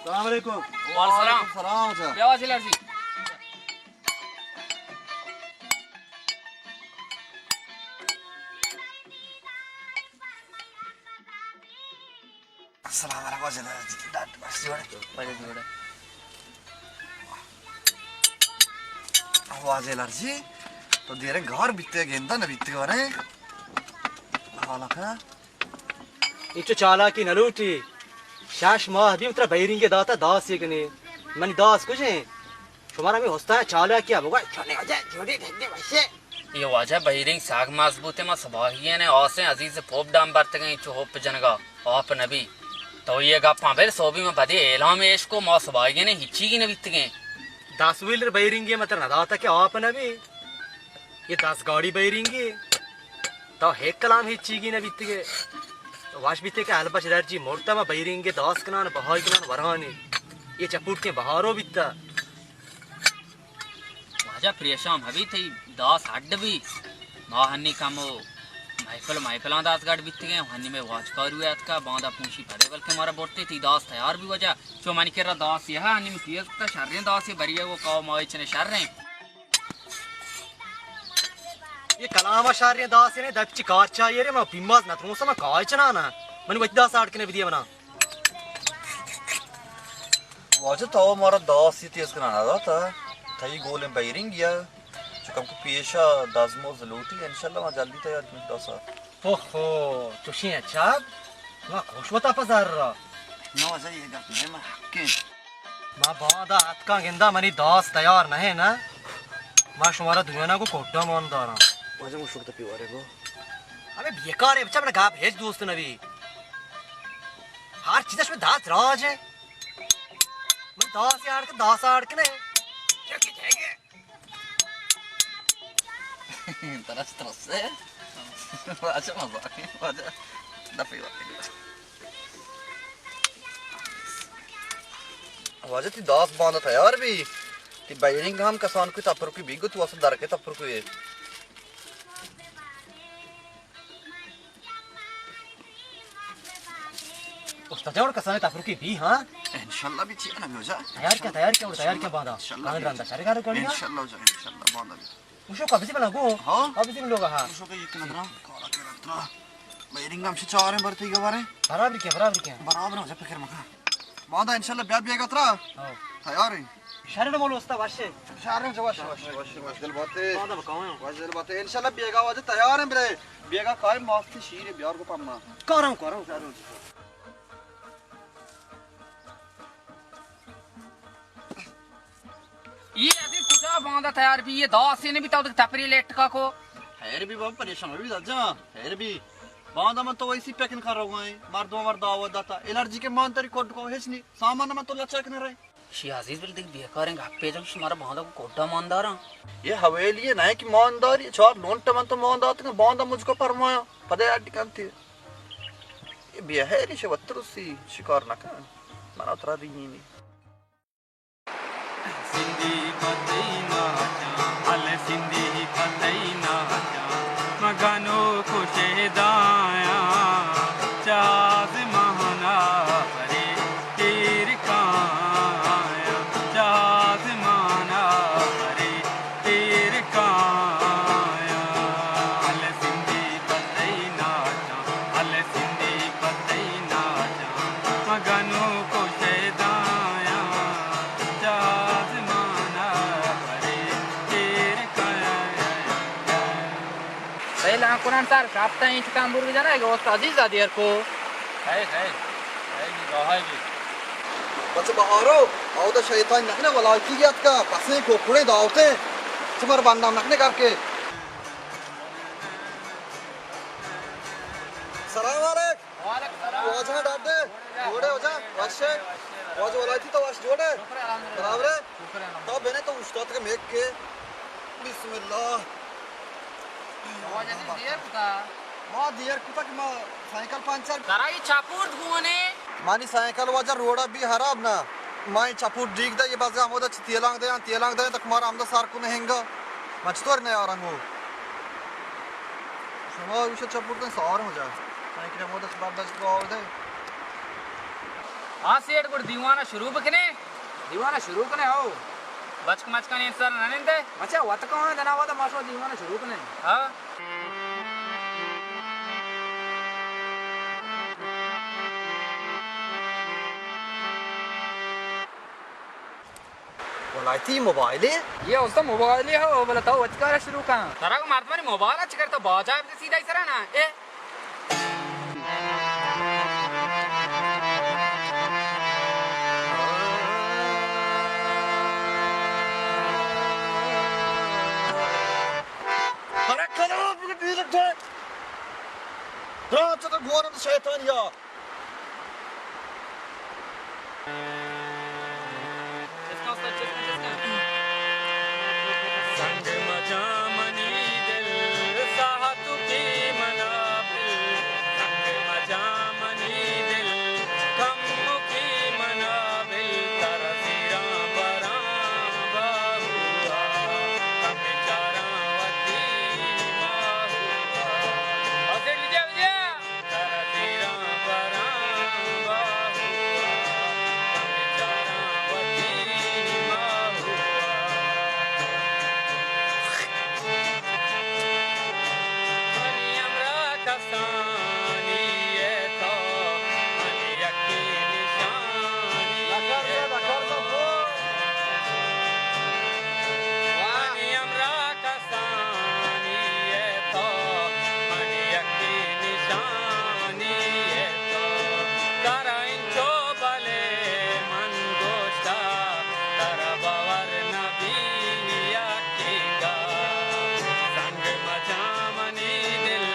السلام علیکم۔ وعلیکم السلام۔ سلام اچھا۔ بیا واجہ لرزی۔ سلام علیکم واجہ، ڈاکٹر بس جوڑے۔ بڑے جوڑے۔ واجہ لرزی، تو دیریں گار بیتے، گندا نہ بیتے ورے۔ حالا کا؟ اینچو چالاکی نہ لوٹی۔ شش ماہ بی ترا بیرنگے داتا داس یے کنے۔ منی داس کجیں؟ شمارا ہمے استاد چالاکیا بگوش، چنے واجہ جوڑے ڈھگے وشے۔ اے واجہ بیرنگ ساگ مضبوطیں، ما سباہیگیں آسیں عزیز پوپ ڈام برتگیں، چو ہوپ جنگا آپ نبی۔ تو اے گپاں بل، سوبی ما بدے اعلام ایش کو، ما سباہیگیں ہچیگی نبیتگیں۔ دس ویلر بیرنگے متر نداتا کہ آپ نبی۔ اے دس گاڑی بیرنگے، تو ہک کلام ہچیگی نہ بیتگے۔ تو وش بیتے کہ البش درجی مرتا، ما بیرنگے داس کنان، بہائی کنان ورانی۔ اے چپوٹکیں بہارو بیتا۔ واجہ پریشان مبی، تئی داس ہڈ بی۔ ما ہنی کمو محفل، محفلاں داس گڈ بیتگیں، ہنی مئے واجکارو اتکا، باندا پونشی پدے بلکہ مارا برتے، تئی داس تیار بی واجہ۔ چو منی کرا داس یہ ہنی مئے تیز کتا، شریں داس یہ بریے وہ کاو مائی چنے شریں۔ اے کلام ءَ شریں داسے نے، دپ چی کار چاہیے رے، ما پیماز نہ ترونسا، ما کائی چنانا۔ منی وتی داس آڑ کنے بدیے منا۔ واجہ تو مارا داسی تیز کنا نہ داتا، تئی گولیں بیرنگ یا چکم کو پیشا دزموز لوٹی، انشاءاللہ ما جلدی تیار کنیں داسا۔ اوہو، چوشیں اچھا، ما خوش وتا پزر را۔ نہ واجہ، یہ گپ نہیں، ما حقیں۔ ما باندا اتکاں گندا منی داس تیار نہ ہے نا۔ ما شمارا دوینا کو کوڈا مان داراں۔ واجہ مو شوک تپی وارے گو۔ ابے بیکار ہے بچہ، منا گپ ہیچ دوست نہ بی۔ ہر چیز شمے داس راج ہے۔ من داس آڑ کے، داس آڑ کے نہیں۔ ترس ترس ہے۔ واجہ مزاک ہے، واجہ دفعی وقت۔ واجہ تی داس باندا تیار بی، تی بیرنگ ہم کسان کوئی تپر کوئی بیگو، تو اصل درکے تپر کوئی۔ استاد جان، کسان تپر کوئی بی، ہاں؟ انشاءاللہ بی چی نہ بی واجہ۔ تیار کیا، تیار کیا، تیار کیا باندا؟ انشاءاللہ بی۔ رندا شرگار کونی، ہاں؟ انشاءاللہ واجہ، انشاءاللہ باندا بی۔ مشو کا بزی بنا گو۔ ہاں؟ کا بزی لوگا، ہاں۔ مشو کا یک ندرا، کارا کے رترا۔ بیرنگ ہم چاریں برتی گوارے۔ برابر کیا، برابر کیا۔ برابر ہو جا، فکر مکا۔ باندا انشاءاللہ بیا بیگا ترا۔ ہاں۔ تیار ہیں۔ شرن مول استا وشے۔ شرن جو وش، وش، وش، وش دل باتے۔ باندا بکاؤں۔ وش دل باتے۔ انشاءاللہ بیگا واجہ تیار ہیں برے۔ بیگا کائے ماستی شیر بیار کو پما۔ کارم، کارم۔ شرن۔ یہ عزیز کجا باندا تیار بی، یہ داس یہ نبی تو تپری لیٹ کا کو۔ خیر بی بابا، پریشان بی داد جان، خیر بی۔ باندا من تو ویسی پیکن کر رہا ہوں، مردم مر دعوت داتا، الرجی کے مان تری کوڈ کو ہیچ نہیں، سامان من تو لچک نہ رہے۔ شی عزیز بل دیکھ بیکاریں گپے جن، شمارا باندا کو کوڈا مان داراں۔ یہ حویلی ہے، نہیں کہ مان داری، چار لونٹ من تو مان دات، باندا مجھ کو فرمایا، پدے اڈ کنتی۔ یہ بے حیری شے وترسی شکار نہ کن، منا ترا ریمی۔ سندھی پتئی ناچاں، ہلے سندھی پتئی ناچاں، مگنو کشے دایاں، چاز مانا پرے تیر کایاں، چاز مانا پرے تیر کایاں، ہلے سندھی پتئی ناچاں، ہلے سندھی پتئی ناچاں، مگنو کشے دایاں، چاز مانا پرے تیر کایاں۔ سیل آنکران سر کپتا، اینچ کمبر بجانا، اگه اوست عزیز دیر کو۔ ہے، ہے۔ ہے جی، راہ ہے جی۔ بچہ بہارو، او دا شیطان نکنے ولایتی گیات کا، پسیں کوکڑے داوتے، چمر بندام نکنے کر کے۔ سلام علیک۔ وعلیکم سلام۔ واجہ ڈاڈے۔ جوڑے واجہ، وشے۔ واجہ ولایتی تو وش جوڑے۔ شکر الحمدللہ۔ برابر ہے۔ شکر الحمدللہ۔ تو بنے تو استاد کے میک کے۔ بسم اللہ۔ واجہ جی دیر کتا۔ ما دیر کتا کہ ما سائیکل پنچر۔ ترا یہ چپورت گونے۔ مانی سائیکل واجہ روڈا بی خراب نا۔ ما یہ چپورت ڈیک دے، یہ بازے ہمودا چی تیلانگ دے، تیلانگ دے تک مارا ہمدا سار کنے ہنگا۔ ما چطور نیارنگو؟ شما گوشت چپورتیں سوار ہو جا۔ سائیکل ہمودا چی برداشت کو آور دے۔ ہاں سیٹھ، گڑ دیوانا شروع بکنے۔ دیوانا شروع کنے، آؤ۔ بچک مچکانی انتظار نہ نندے۔ اچھا، وت کہاں دنا ودا ما شما دیوانا شروع کنے۔ ہاں۔ بلائے تئی موبائلے؟ یہ استاد موبائلے ہو، بلے تو وتی کارا شروع کن۔ ترا گوں مردمانی موبائل چکر، تو باجا بتے سیدھا سرا نا۔ اے۔ ارے کنا بگو بیرک دے۔ راہ چہ تو گورم شیطانیا۔ چسکاں استاد، چسکاں، چسکاں۔ سنگ مجاں منی دل، ساہ تو کی منا بل۔ سنگ مجاں منی دل، کمکی منا بل۔ ترا زیراں براں باہوا، کم چاراں وتی ماہوا۔ اور سیٹ بجا، بجا۔ کسانی ءَ تو، منی یکیں نشانی ءَ تو۔ ترا انچو بلے من گوشتا، ترا باور نہ بی یکیں گپ۔ سنگ مجاں منی دل،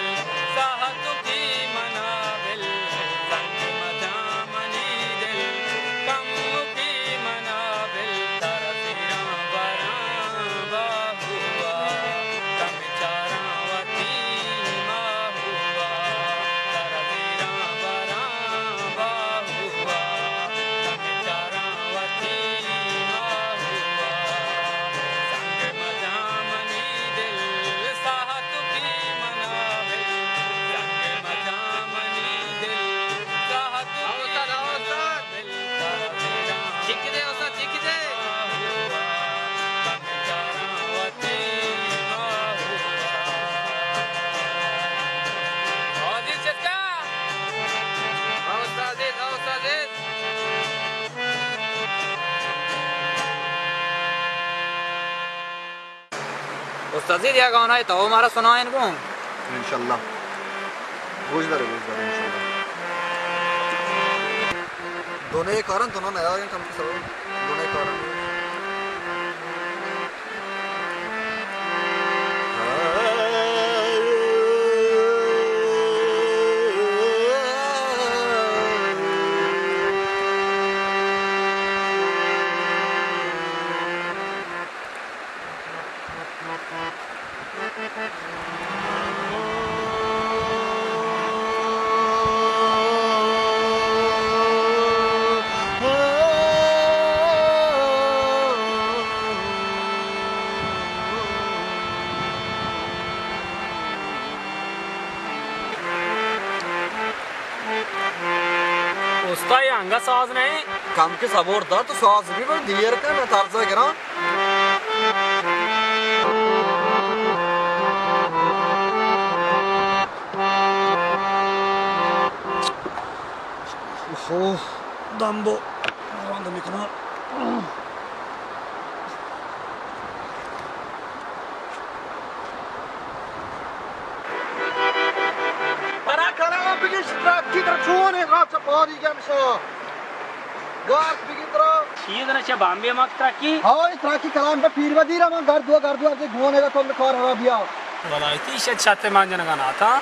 ساہ تو کی منا بل۔ سنگ مجاں منی دل، کمکی منا بل۔ ترا زیراں براں باہوا، کم چاراں وتی ماہوا۔ ترا زیراں براں باہوا، کم چاراں وتی ماہوا۔ سنگ مجاں منی دل، ساہ تو کی منا بل۔ سنگ مجاں منی دل، ساہ تو کی منا بل۔ چک دے استاد، چک دے۔ عزیز چکا۔ ہاں استاد عزیز، ہاں استاد عزیز۔ استاد جی، دیا گانا ہے تو مارا سنائیں گوں۔ انشاءاللہ۔ گوش دارے، گوش دارے، انشاءاللہ۔ دونے کارن، دونے نیا کم سو، دونے کارن۔ استاد، یہ انگت ساز نہیں؟ کم کہ سبور دار، تو ساز بھی بڑی دیر کن، میں طرز گراں۔ اوہو، دمبو، بند می‌کنم۔ برا کلام بگش، ترکی در چون ہے، راچ پاری گمشا۔ گارت بگی ترا۔ چیز نہ چہ بامبے مک ترکی۔ ہاں، اے ترکی کلام پہ پیر ودی را من گردو گردو ارزے گونے گا تو کار را بیا۔ ولایتی شت شت مان جنگا ناتا۔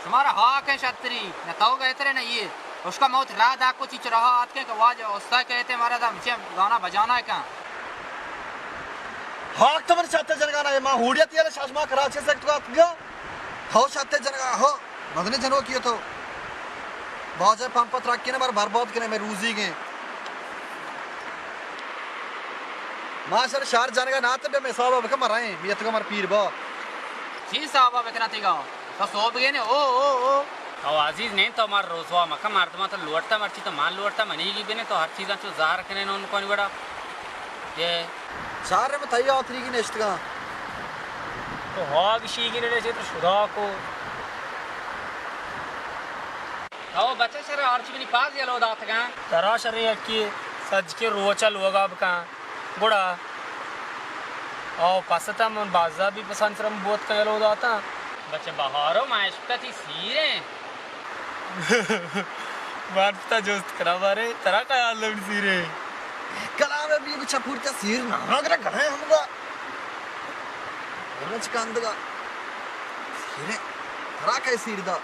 شمارا ہاکیں شتری، نہ تو گہترے نہ یہ۔ اشکا موت راہ داکو چیچ رہا آتکیں کہ واجہ استاد کہتے مارا دم چم گانا بجانا کن۔ ہاک تو من شت جنگا نہ، ما ہوڑیت یلا شاشما کراچی سکت کو آتگا۔ ہو شتے جنگا، ہو، مزنیں جنوکی تو۔ باجے پمپ ترکینے مر برباد کنے میں روزی گے۔ ما شر شہر جنگا نہ تے بے میں صاحب بکم رہے، میت کو مر پیر با۔ چی صاحب بکنا تیگا؟ تو صوب گے نے، او، او، او۔ او عزیز نین تو مر رسوا مکن، مردمان تو لوٹتا مرچی تو مان لوٹتا منی گی بنے تو ہر چیزاں چو ظاہر کنے نون کونی بڑا۔ یہ چار میں تئی آتری کی نشتگا۔ تو ہاگ شیگی نے تو شدا کو۔ تو بچہ شر ہرچی منی پاس یلو داتگاں۔ ترا شر یکی سجکے روچا لوگا بکاں۔ گڑا او پس اتاں، من بازار بی پسان سرم بوت کن یلو داتاں۔ بچہ بہارو، ما اشکتا تئی سیریں۔ من پتا جست کناں، بارے ترا خیال لوٹ سیریں۔ کلام بی کو چپورتا سیر نہ گرا گرا ہمدا۔ ورنہ چکاندگا۔ سیریں۔ ترا کئے سیر دا؟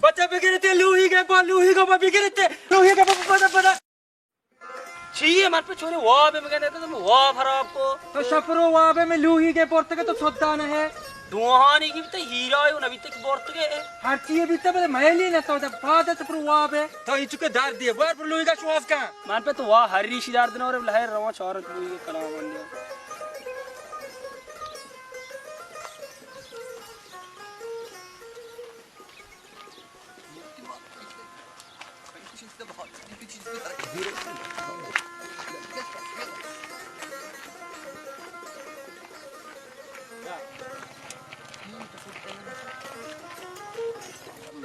بچہ بگرتے لوہی گے با، لوہی گے با بگرتے، لوہی گے با، پدا، پدا۔ چی ہے من پہ چونے واب میں گنے تو تم واب خراب کو۔ تو شپرو واب میں لوہی گے پورتگے تو سودا نہ ہے۔ دوہانی کی بیتے ہیرا ہے، نہ بیتے کی بورتگے۔ ہر چیز بیتے بلے میلی نہ تو جب بعد ہے شپرو واب ہے۔ تو انچو کے دار دیے، بار پر لوہی کا شواز کا۔ من پہ تو واہ ہر ریشی دار دنا اور لہر رواں چارت لوہی کے کلام بندے۔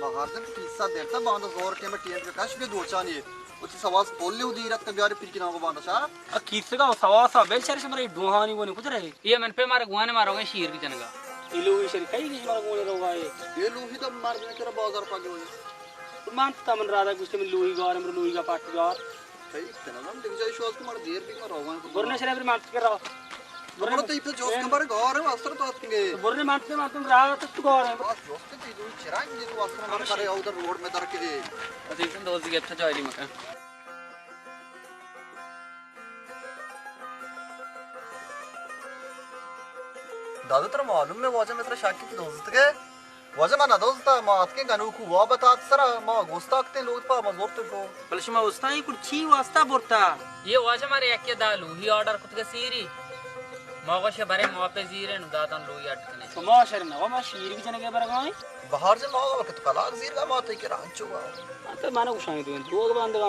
بہار جان، کیسا دیر تا باندا زور ٹیم ٹیم پہ کش بے دوچانی۔ وتی سواس پولی و دیرت کا بیاری پیر کی نام کو باندا شاہ۔ ا کیسگا و سواسا بل شر شمرے ڈوہانی گونی کجا رہے؟ یہ من پہ مارا گوانے مارا گئے شیر کی جنگا۔ یہ لوہی شر کئی کی مارا گونے روگا ہے۔ یہ لوہی دا مار دنے کرا بازار پا گئے۔ تو مان تا من رادا گوشتے من لوہی گار، من لوہی کا پاٹ گار۔ کئی کنا من دل جائے شواز کو مار دیر بھی مارا گوانے۔ برنے شرے پر مان کے رہا۔ برنے تو اتنا جوس کمبر گار ہے، واسطہ تو آتنگے۔ برنے مان کے مان تم رہا تو گار ہے۔ بس جوس کے تیدو چرائیں گے تو واسطہ مار کرے ادھر روڈ میں در کے۔ ادھر دوست گپتا جائے مکان۔ دادا ترا معلوم ہے واجہ میں ترا شاکی تو دوزتگے؟ واجہ ما ندوزتا، ما اتکیں گنوکو واب اتات سرا، ما گوستاکتیں لوگ پا ما زورت شو۔ بلے شما استانی کڑ چی واسطہ برتا؟ یہ واجہ مارے یکی دا لوہی آرڈر کتگے سیری۔ ما گوشے برے ما پہ زیرے نو دادان لوہی اڈ کنے۔ شما شر نوا ما شیر بھی جنگے برگائیں۔ بہار جان ما وقت تو کلاک زیر گا ما تئی کرا انچو گا۔ انت مانا گوشاں تو دروگ باندگا۔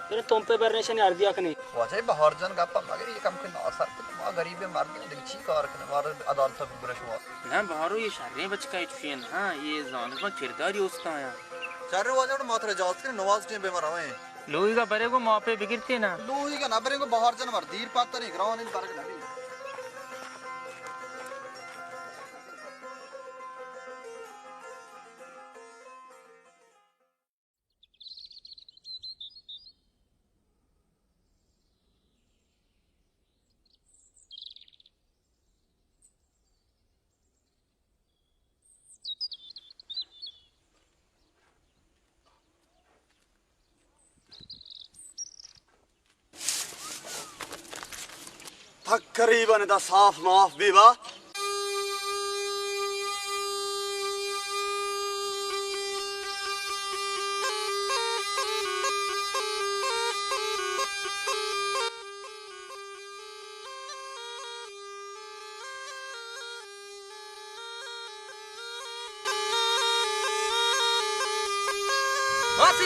ترا تمپے برنے شنی اردیا کنے۔ واجہ بہار جان گپا مگر یہ کم کن آسر کت، ما غریب مردم دگہ چی کار کنے، مار عدالت بگرش وا۔ نہ بہارو یہ شریں بچکا چوشیں، ہاں یہ زانت ما کرداری استایا۔ شر واجہ ما ترا اجازت کنے نواز ٹیم بے ما رویں۔ لوہیگا برے گو ما پہ بگرتے نا۔ لوہیگا نہ برے گو بہار جان مار دیر پاتری گران ان برگ نبی۔ تقریباً دا صاف معاف بیوا۔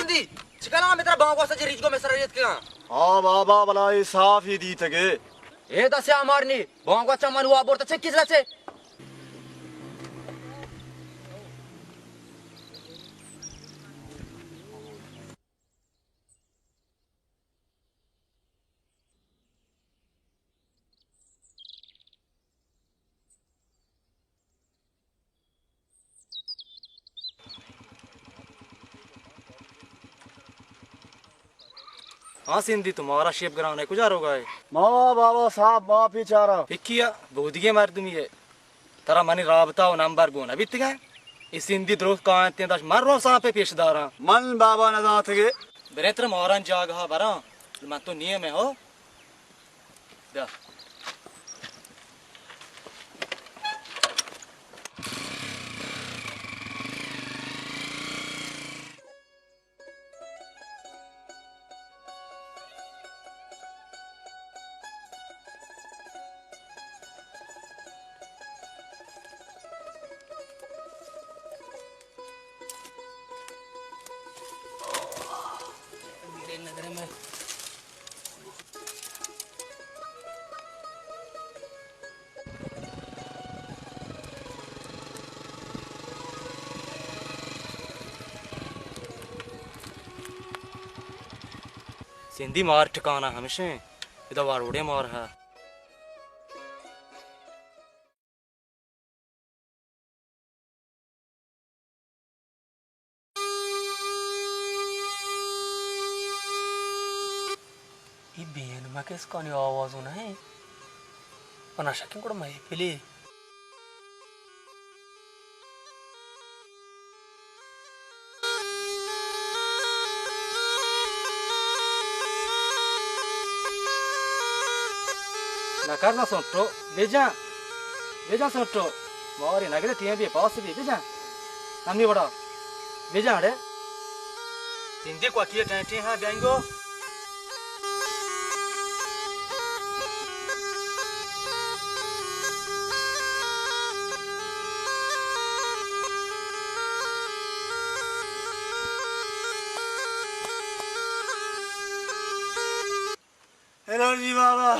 دی، چکنا ہمیں ترا بانگو سجے ریچ گو میں سر ریت کنا۔ ہاں بابا، بلا اے صاف ہی دیتگے۔ اے دسے ہمار نی، بانگو چا من وا برتا چکی زلا چے۔ ہاں سندھی، تو مارا شیپ گرانے کجا روگا ہے؟ ما بابا صاحب، ما پیچارا۔ ہکیا، بودگے مردمی ہے۔ ترا منی رابطہ و نمبر گون بیتگا۔ اے سندھی دروہ کاینتیں داشت من رو سانپے پیش داراں۔ من بابا نزانتگے۔ برے ترا ماران جاگہا براں۔ من تو نیم ہے ہو۔ بیا۔ سندھی مار ٹھکانہ ہمیشیں، ادا واروڑے مار ہے۔ اے بین مکس کانی آوازو نہ ہے، پنا شکیں گڑا محفلے۔ نہ کر نہ سنٹو، بجان، بجان سنٹو، ماری نگرے ٹیم بی پاس بی، بجان، ہمیں وڑا، بجان ڑے۔ سندھی کوٹی ٹینٹی ہاں بینگو۔ الرجی بابا،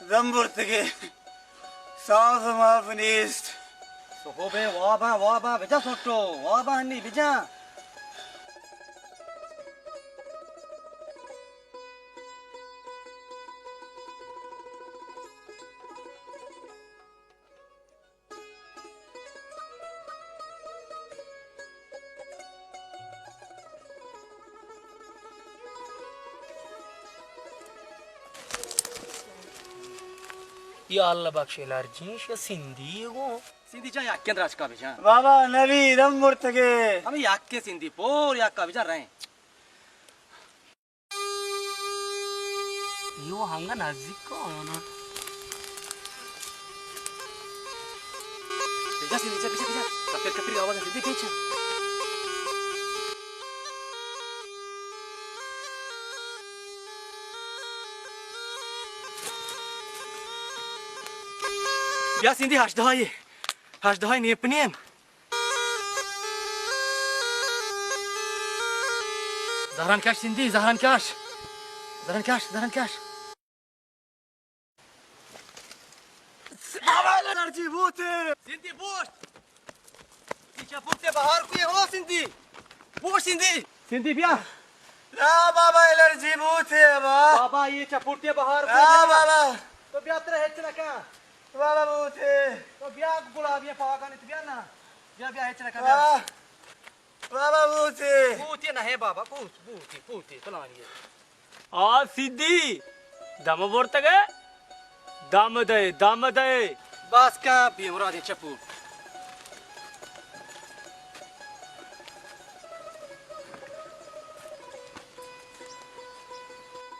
دم برتگے، سانس ماف نیست۔ سہبے واباں، واباں، بجا سٹو، واباں نی بجا۔ یا اللہ بخش الرجی، شہ سندھی گوں۔ سندھی جان یکیں درچکا بجان۔ بابا نبی دم مرتگے۔ ہمیں یکیں سندھی پور یکا بجان رہیں۔ ایو ہنگا نزدیک کو آنا۔ بجا سندھی، بجا، بجا، بجا۔ کپر، کپر آواز ہے، بجا۔ بیا سندھی ہشدہائی، ہشدہائی نیپ نیم۔ زہران کش سندھی، زہران کش۔ زہران کش، زہران کش۔ بابا الرجی بوتے۔ سندھی بوشت۔ پیچھا پورتے بہار کوئی ہو سندھی۔ بوشت سندھی۔ سندھی بیا۔ نا بابا الرجی بوتے با۔ بابا یہ چپورتے بہار کوئی نا بابا۔ تو بیا ترے ہچ نہ کن۔ بابا بوتے۔ تو بیا گلابی پاگانی تو بیا نا۔ بیا، بیا، ہچ نہ کن، بیا۔ بابا، بابا بوتے۔ بوتے نہ ہے بابا، بوت، بوتے، بوتے، پلانی ہے۔ آ سدی، دم برتگے؟ دم دے، دم دے۔ بس کن، بے مرادیں چپو۔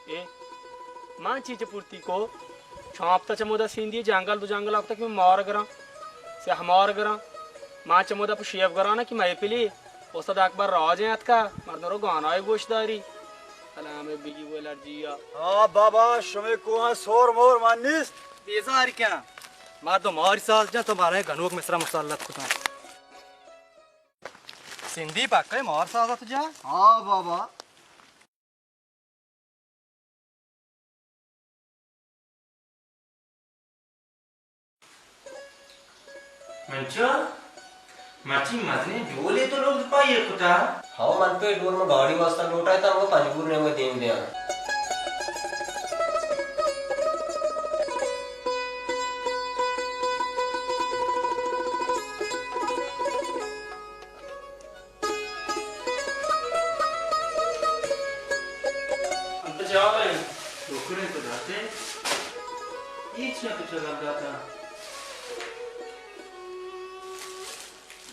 اے، من چی چہ پورتی کو؟ چاپتا چہ مودا سیندی جنگل دو جنگل آپتا کہ من مار گراں، سیاہ مار گراں۔ من چہ مودا پہ شیف گرانا کہ مئے پلی استاد اکبر راجیں اتکا، مردم رو گانای گوش داری۔ سلام بگی وہ الرجی آ۔ ہاں بابا، شمے کوہاں سور مور من نیست۔ بیزار کن۔ مردم ماری ساز جان تو مارا گنوک مصرا مسلط کتاں۔ سندھی پکا مار سازا تو جا۔ ہاں بابا۔ منچو، مرچی مزنیں ڈولے تو لوگ پائی کتا؟ ہاں، من تو اے ڈول ما گاڑی واسطہ لوٹائے تا، وہ پنجگور نے وہ دیم دیاں۔ انت چاویں؟ ٹوکریں تو داتے؟ ہیچ نہ کچھ لگ داتا۔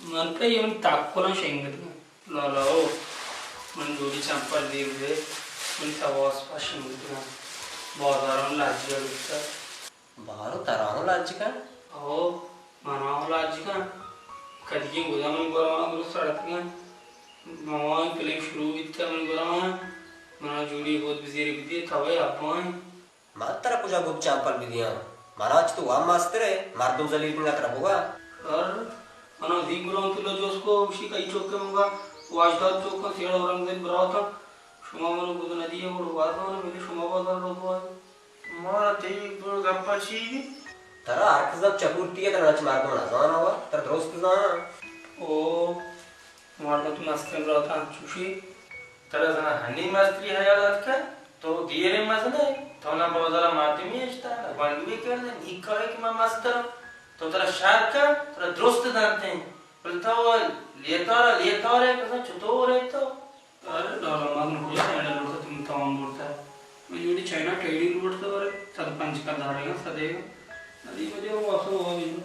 من پہ اے من تاکلاں شنگت۔ لالا او، من جوڑی چمپل دیم دے، من تواس پہ شنگت۔ بازاراں لاجی لگتا۔ بارو ترا ہوں لج کن؟ او، منا ہوں لج کن۔ کدی گودا منی گورا درست سڑت کن۔ ماوائیں کلیم شروع بیتا منی گورا۔ منا جوڑی بود بزیر بدی، توے ابائیں۔ من ترا کجا گپ چمپل بدیاں؟ منا چہ تو وا مستر ئے، مردم ذلیل کنگا ترا بوا۔ سر، منا دی گران تلا جوس کو، گوشی کئی چوک منگا، واجداد چوک سیڑ اورنگزیب براتاں۔ شما منو گد ندیے، گڑ وازان بلے شما بازار رو بواز۔ مارا تئی گپا چی بی؟ ترا ہر کس زانت چکورتی ئے، ترا نچ مردم نزاناں وا، ترا درست زاناں۔ او، مردم تو مستر برات انت چوشی؟ ترا زنا ہنی مستری حیال اتکا؟ تو دیریں مزن ئے، تو نہ بازارا مردمی اشتا، نہ گونڈوی کرنے، نی کاہے کہ من مسترم۔ تو ترا شر کن، ترا درست دنتیں۔ بل تو لیتارا لیتارے، کسا چطور ئے تو؟ ارے ڈالا مزن کجا سیڑے لوٹتا، تم تمام بولتا۔ من جوڑی چائنا ٹیڑی لوٹتا، ارے صد پنچ کا دھارے گا، صدے گا۔ ندی مجھے وہ واسو ہوا بھی۔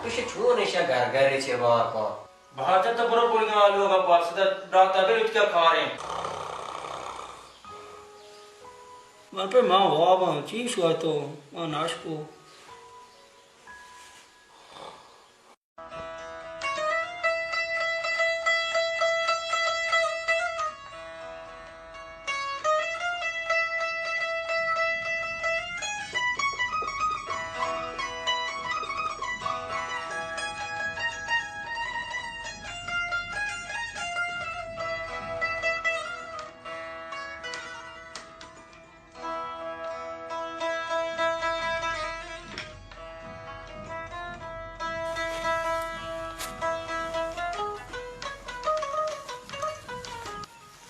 تو چون ایشا گرگرے چہ بار کن؟ بہادر تو برو کوئی نہ لوگا پاس دا داتا بے لوٹ کیا کاریں۔ من پہ ما واباں، چی شوئے تو؟ ما ناشکو۔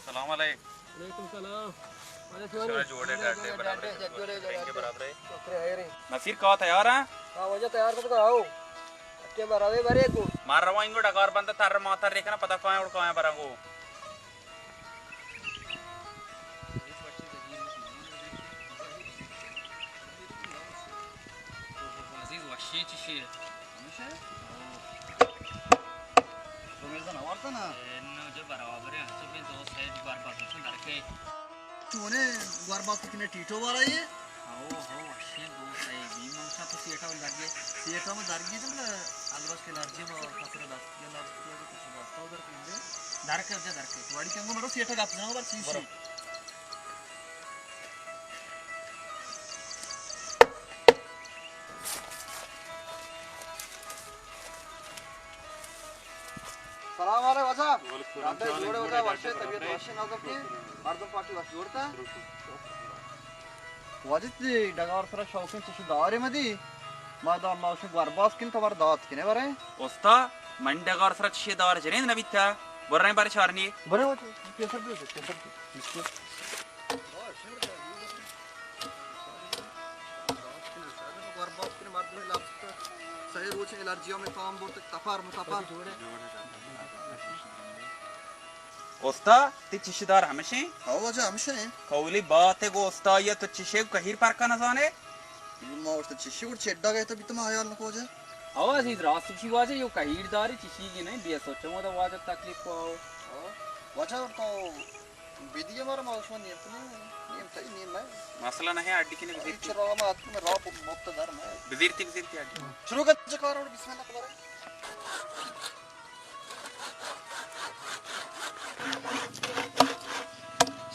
سلام علیکم۔ وعلیکم سلام۔ شما جوڑے ڈاڈے برابر، رنگے برابر ہے۔ شکر ہے رے۔ نصیر کا تیار ہیں؟ ہاں، واجہ تیار کر آؤ۔ اٹے برابر برے کو۔ مار رواں انگو ڈگار بند تر ما تر ریکنا پتہ کائیں اور کائیں برنگو۔ عزیز وشیں چشی ہے۔ ہمیشہ؟ او۔ تو مرزا نہ وارتا نا؟ اے نو جو برابر ہے، ہنچو بین دو سیٹ بار بار درکے۔ چونے گورباز کتنے ٹیٹو والا یہ؟ ہو، ہو، وشیں دوست ہے، بی ممشا تو سیٹا میں درگے۔ سیٹا میں درگے تو البس کے لرجی میں خطر دست کے لرجی کے کچھ دستا ادھر کہیں دے۔ درکے، جا درکے۔ واڑی کنگو مرو سیٹا گپ جاؤ بر چیز برو۔ سلام علیکم واجہ۔ وعلیکم السلام۔ ڈاکٹر جوڑے واجہ، وشے طبیعت وشے نازم کی، مردم پارٹی وش جوڑتا۔ واجہ تی ڈگار سرا شوقین چشی دارے مدی، ما دا ما شو گورباز کن تو بر دات کنے برے۔ استا، من ڈگار سرا چشی دار جنین نبیتا، برے بر چارنی۔ برے واجہ، پیسر دے، پیسر دے۔ سئے روچ الرجی میں تام برت، تپار متپار۔ استا، تی چشدار ہمشیں؟ ہاں واجہ، ہمشیں۔ کولی بات ہے گو استا، یا تو چشے کو کہیر پر کا نہ زانے؟ ما وقت چشی گڑ چڈا گئے تو بیت ما حیال نکو واجہ۔ ہاں عزیز، راست چی واجہ، یو کہیر داری چشی کی نہیں، بیا سوچو ما تو واجہ تکلیف کو آؤ۔ ہاں۔ واجہ تو بیدی ہمارا ما شما نیت نہیں۔ تئی نیم ہے۔ مسئلہ نہیں، اڈی کنے بزیر تھی۔ چرا ما اتکو میں راہ مفت در میں۔ بزیر تھی، بزیر تھی اڈی۔ شروع کر چکار اور بسم اللہ تبارک۔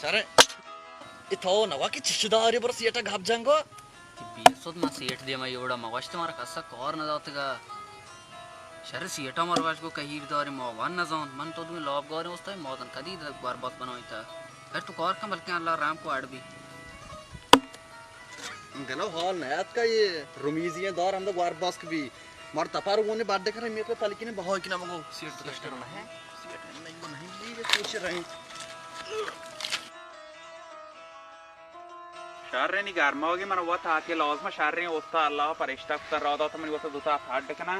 شرے، اتو نوا کی چش داری بر سیٹا گپ جنگو۔ تئی بے سد من سیٹ دیما اے وڑا مگوشت، مارا کسا کار نہ داتگا۔ شر سیٹا مارا گوشت گو کہیر داری ما وان نزانت۔ من تو دوئیں لاب گاریں استاد، ما دن کدی گوار باز بنائیتا۔ پھر تو کار کن بلکیں اللہ رحم کو اڑ بی۔ دلو حال نہ اتکا اے رمیزی دار ہمدا گوار باز بی۔ مار تپار گونے بڈ کرے میت پہ پلکینے بہا کنا مگو سیٹ تو کشتر نہ ہے۔ سیٹ نہیں، نہیں، یہ سوچ رہے ہیں۔ شریں نی گرماگی من وت آتی لازم شریں استا اللہ پرشتہ کتا را دات من وت دوتا پھڈ کنا۔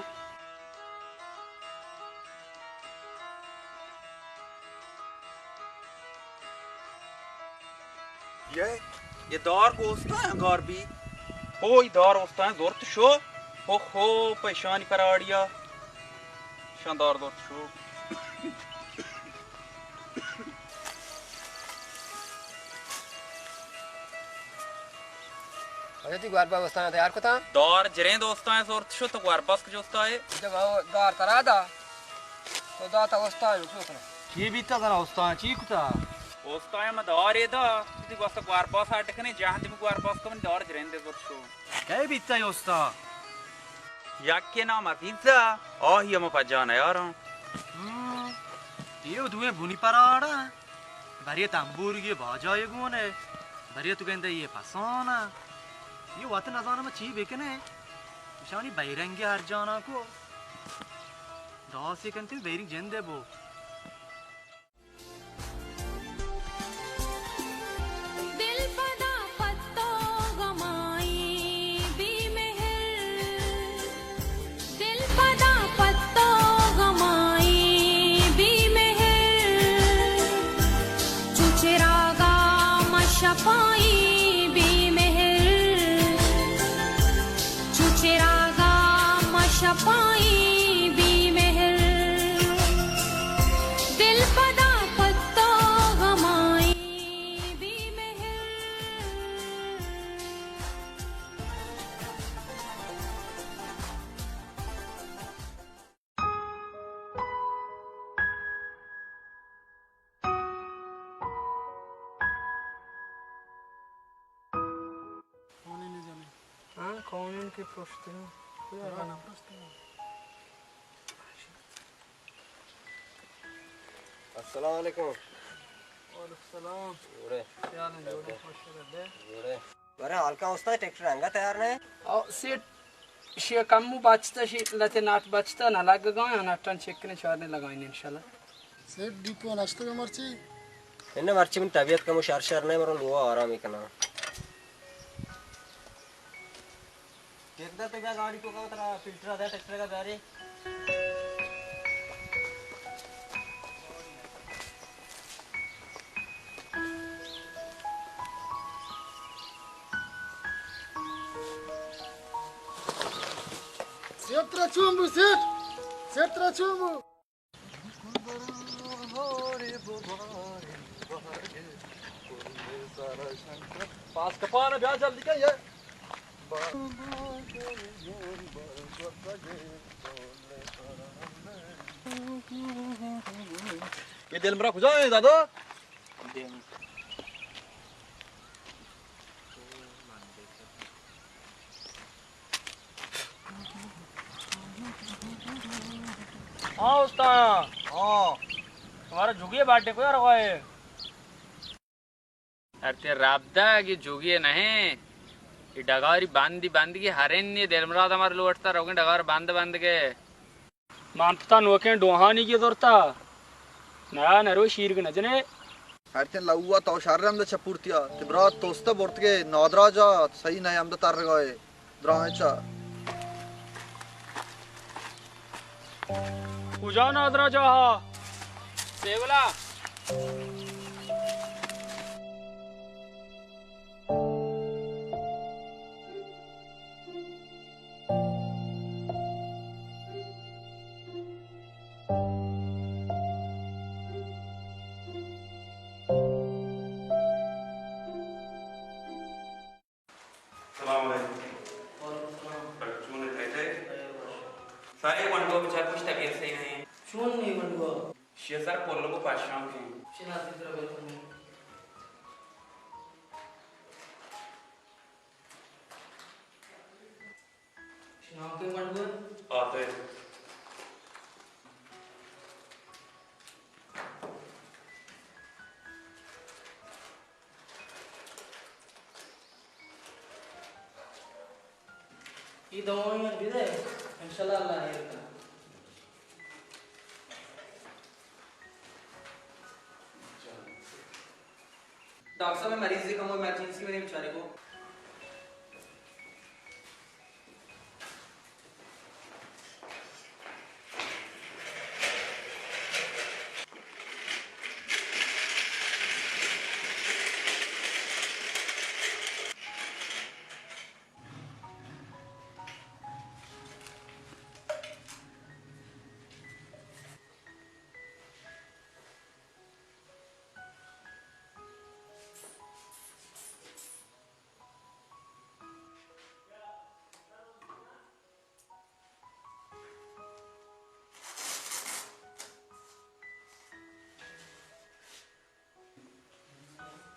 یہ، یہ دار کو استا گار بی۔ او، یہ دار استا زورت شو۔ او ہو، پیشانی پراڑیا۔ شان دار زورت شو۔ اچھا، تئی گوار با استان تیار کتا؟ دار جریں دوستان زورت شو تو گوار بس کجا استائے؟ جب وہ دار ترا دا، تو داتا استان چو کنا؟ چی بیتا زنا استان چی کتا؟ استان ما دار دا، تئی واسطہ گوار بس اڈ کنے، جہاں تئی گوار بس کن دار جریں دے زورت شو۔ کئے بیتگ اے استاد؟ یکے نام عزیز ءَ، آہی ءَ ما پجا نیاراں۔ ہم، اے دوئیں بنی پراڑاں، برے تمبورگے باجا ئے گون ئے، برے تو گندے اے پسان ءَ۔ اے وت نزانم چی بکنے، اشانی بیرنگے ہر جانا کو۔ داسے کنتے بیرنگ جندے بو۔ دل پدا پتو غمائی بی مہر، دل پدا پتو غمائی بی مہر، چو چراغا مشپائی بی مہر۔ چو چراغا مشپائی بی مہر، دل پدا پتو غمائی بی مہر۔ ہاں، کونین کہ پرشتے ہاں۔ کجا رانا؟ السلام علیکم۔ وعلیکم السلام۔ جوڑے؟ کیا حال ہے؟ جوڑے؟ خوش رہے۔ جوڑے؟ برے حال کا استاد، ٹریکٹر انگا تیار نہ ہے؟ او سیٹ، شی کمو بچتا، شی لتے نٹ بچتا، نہ لگ گئے، نٹن چیک کریں، چارنے لگائیں انشاءاللہ۔ سیٹ ڈیپو نشتگ مرچی؟ انہ مرچی من طبیعت کمو شر شر نہ، مرو لوہ آرام کناں۔ ٹیک دے تو بیا گاڑی کو کا ترا فلٹر دے ٹریکٹر کا دارے۔ سیٹ ترا چون بو سیٹ؟ سیٹ ترا چون بو؟ پاس کپان بیا جلدی کن یہ۔ یہ دل مرا کجا ہے دادا؟ ہاں استاد۔ ہاں۔ تمہارا جھگی برتھ ڈے کو یار ہوئے؟ ارے تئی رب دا کہ جھگی نہیں۔ یہ ڈگاری بندی بندگی ہرن نی دل مراد ہمار لوٹتا روگن ڈگار بند بند کے۔ من پتا نوکیں ڈوہانی گی زرتا۔ نیا نرو شیرگ نجنے۔ ہر تن لوا تو شر ہم دا چپورتیا۔ تے برات توستا برتگے نادراجا صحیح نہ ہم دا تر گئے۔ دراہیں چا۔ کجا نادراجا ہا؟ سیولا۔ نہیں منڈوا۔ شی سر پلو کو پاشاں کیں۔ شناسی طرح بہتر نہیں۔ شناخت منڈوا۔ آتے۔ اے دوائیاں بدے، انشاءاللہ اللہ ہیر کنت۔ ڈاکٹر صاحب، مریض کمو ایمرجنسی میں بیچارے کو۔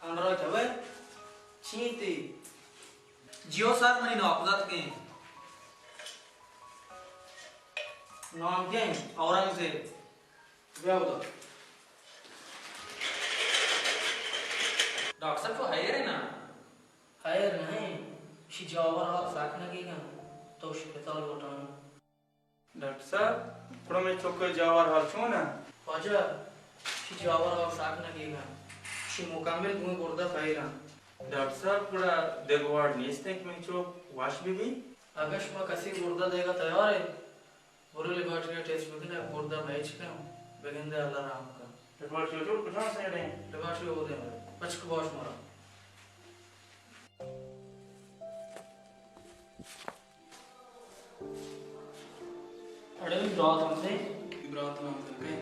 انرا جوے چی تی؟ جیو سر، منی ناکوزاتکیں نام کیں؟ اورنگزیب۔ بیا بدا۔ ڈاکٹر صاحب، تو ہیر ہے نا؟ ہیر نہیں، شی جاور حال ساک نہ گیگا، تو شپتال لوٹان۔ ڈاکٹر صاحب، گڑا مئے چک ءِ جاور حال چون انت؟ واجہ، شی جاور حال ساک نہ گیگا۔ شی مکمل گوں گردہ فیل انت۔ ڈاکٹر صاحب، گڑا دگہ واڑ نیست انت کہ مئے چک وش بہ بیت؟ اگاں شما کسی گردہ دئیگا تیار ئے، برو لیبارٹری ءَ ٹیسٹ بکن، اگاں گردہ میچ کن، بگندے اللہ رحم کن۔ لیبارٹری چون کجام سائیڈ انت؟ لیبارٹری اودے انت۔ بچک باش مارا۔ اڑے برات ہمزے؟ برات نام زنکے۔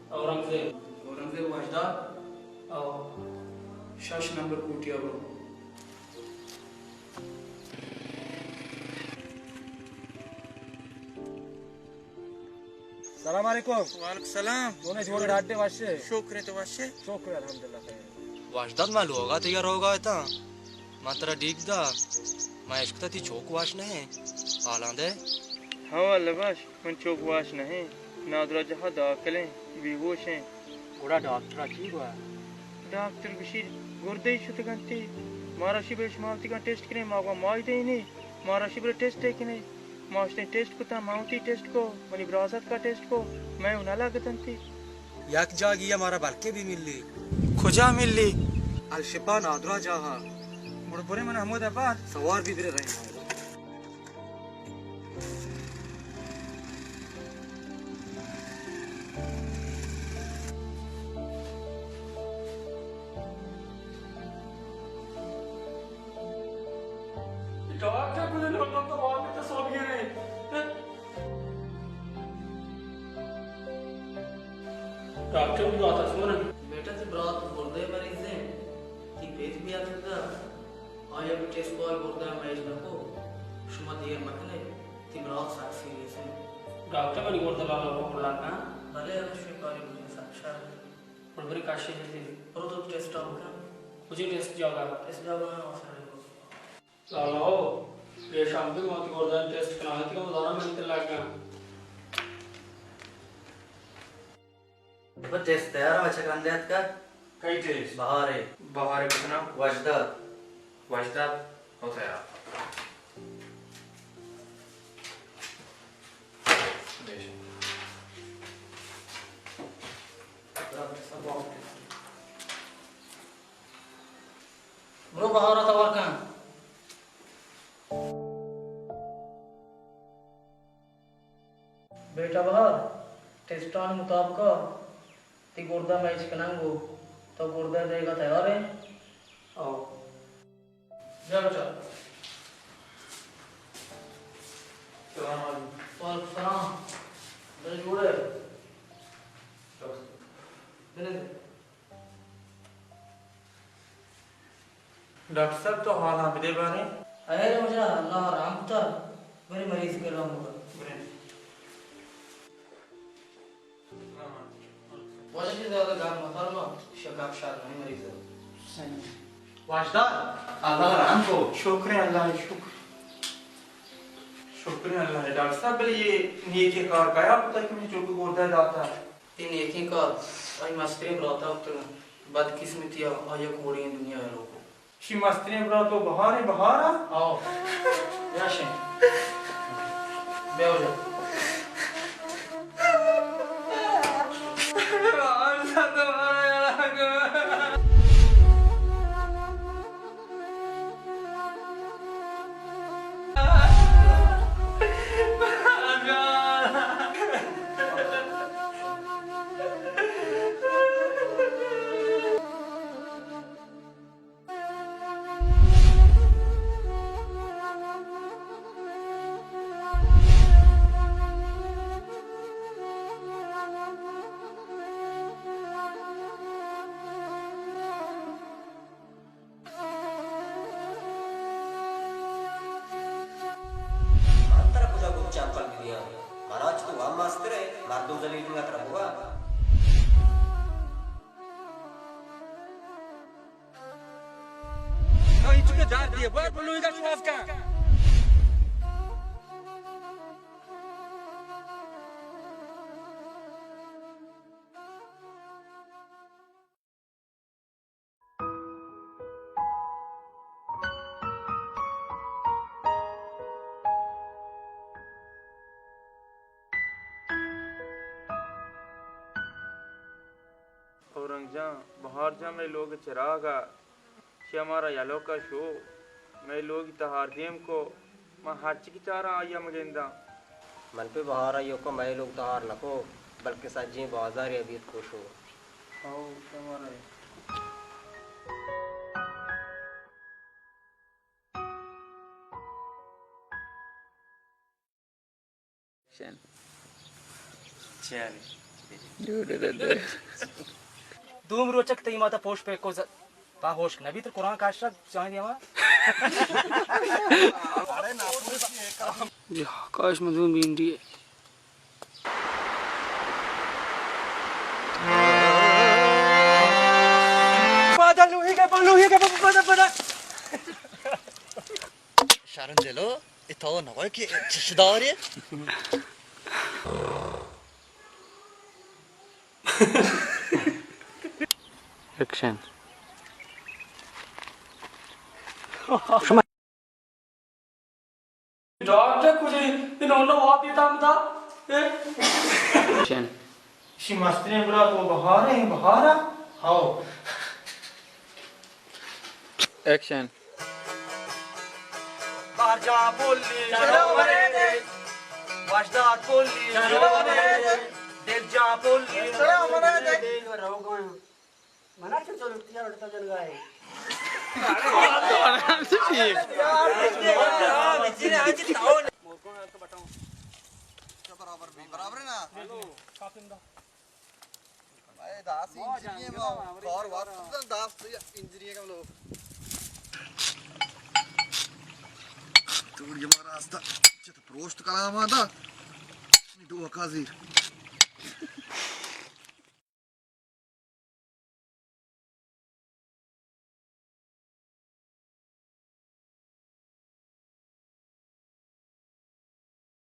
اورنگزیب؟ اورنگزیب وشدار۔ او۔ شش نمبر کوٹی ءَ برو۔ سلام علیکم۔ وعلیکم سلام۔ تو نے جوڑے ڈاڈے وشے؟ شکر ہے، تو وشے؟ شکر ہے، الحمدللہ خیر۔ وشدار، ما لوگا تیار ہوگا اتاں۔ من ترا ڈیک دا، من اشکتا تی چوک واش نہ ایں، حالاں دے۔ ہاں واللہ باش، من چوک واش نہ ایں، نادراہ جاہ ءَ داخل ایں، بے ہوش ایں۔ گڑا ڈاکٹر ءَ چی گوا؟ ڈاکٹر گشی گردہ ئی شتگ انت، مارا شی بلے شما وتی کن ٹیسٹ کنے، ما گوا مائی دئینے، مارا شی بلے ٹیسٹ ءَ کنے۔ ما اشتیں ٹیسٹ کتاں، ما وتی ٹیسٹ کو، منی برازاتکا ٹیسٹ کو، مئے اوں نہ لگت انت۔ یک جاگہے ءَ مارا بلکیں بہ ملی۔ کجا ملی؟ الشفا نادراہ جاہ ءَ۔ گڑا برے من ہمودا بات۔ سوار بی برے رئیں۔ ڈاکٹر کجا لوٹاں تو واب تو سوب گیرے۔ ڈاکٹر، برات چون انت؟ بیٹا، تئی برات گردہ ءِ مریض انت، تئی پت بھی اتکگ، آئی ءَ بھی ٹیسٹ کو، آئی گردہ ءَ میچ نہ کو، شما دیر مکنے، تئی برات سک سیریس انت۔ ڈاکٹر، منی گردہ لالا کو بلاک انت؟ بلے، ہمے شوی کاری بوتیں، سک شر۔ برو برے کاشے جتی۔ برو تو ٹیسٹ ءَ بکن۔ کجے ٹیسٹ جاگہ؟ ٹیسٹ جاگہ نا، آسرے برو۔ لالا ہو، پیش ہم بھی موت گردن ٹیسٹ کناں، تیو دارا من تے لگا۔ بس ٹیسٹ تیار ہے، بچہ کندے اتکا۔ کئی ٹیسٹ؟ بہارے۔ بہارے کتنا؟ وجدہ۔ وجدہ؟ ہو تیار۔ برو بہار ءَ توار کن۔ بیٹا بہار، ٹیسٹانی مطابق ءَ تئی گردہ میچ کنگ ءَ، تو گردہ دئیگ ءَ تیار ئے؟ او۔ بیا بچا۔ سلام علیکم۔ وعلیکم سلام۔ بلے جوڑ ئے؟ بلے۔ ڈاکٹر صاحب، تو حالاں بدے باریں۔ خیر مجا، اللہ رحم کتا، برے مریض کرا مگا۔ برے۔ واجہ جی زیادہ گار مہ فرما، شکر شر نہیں مریض ہے۔ صحیح۔ واجدار، اللہ رحم کو۔ شکر اللہ، شکر۔ شکر اللہ۔ ڈاکٹر صاحب، بلے یہ نیکیں کار کیا کتا کہ منی چک گردہ داتا؟ یہ نیکیں کار، آئی مستریں براتا کتگا۔ بدقسمتی آ، آئی کوڑی دنیا ہے لوگو۔ شی مستریں برات و بہاریں بہار ء؟ آؤ۔ یا شیں۔ بیا واجہ۔ من ترا کجا گوں چمپل بدیاں؟ منا چہ تو ہم مستر ئے، مردم ذلیل کنگا ترا بوا۔ تو اینچکہ دار دیئے، بار بلوئیں دا شواز کن۔ اورنگ جان، بہار جان، مئے لوگ چراغ ء، چیا مارا یلو کا شو، مئے لوگ تہار دیم کو، ما ہرچی کہ چاراں آئی ء مگنداں۔ من پہ بہار ء ایوکا مئے لوگ تہار نہ کو، بلکہ سجیں بازار ء بیت کو شو۔ ہو، تو مارا شن۔ چیانی؟ دوم روچک تئی ماتا پوش پہ کو ز-، پا ہوشک نبی تر قرآن کاشا چاہیں دیما۔ جا، کاش مدوم بینڈی ہے۔ پادا لوہی کے، لوہی کے، پادا، پادا۔ شرم دلو، ای تو نگوی کہ چش داری؟ ایکشن۔ ڈاکٹر کجے؟ انہوں نے واب دیتا ہم تھا۔ ایکشن۔ شی مستریں برات و بہاریں بہارا؟ ہاؤ۔ ایکشن۔ بہار جان پولی، چلو مرے دے۔ واجداد پولی، چلو مرے دے۔ دل جان پولی، چلو مرے دے۔ منا چہ چلو تیار اٹھتا جنگا ہے۔ برابر، برابر ہے نا؟ اے داس انجری ما کار وقت داس انجری کم لوگ۔ توڑ یہ مارا راستہ چت پروشت کلام آتا۔ ڈوکا زیر۔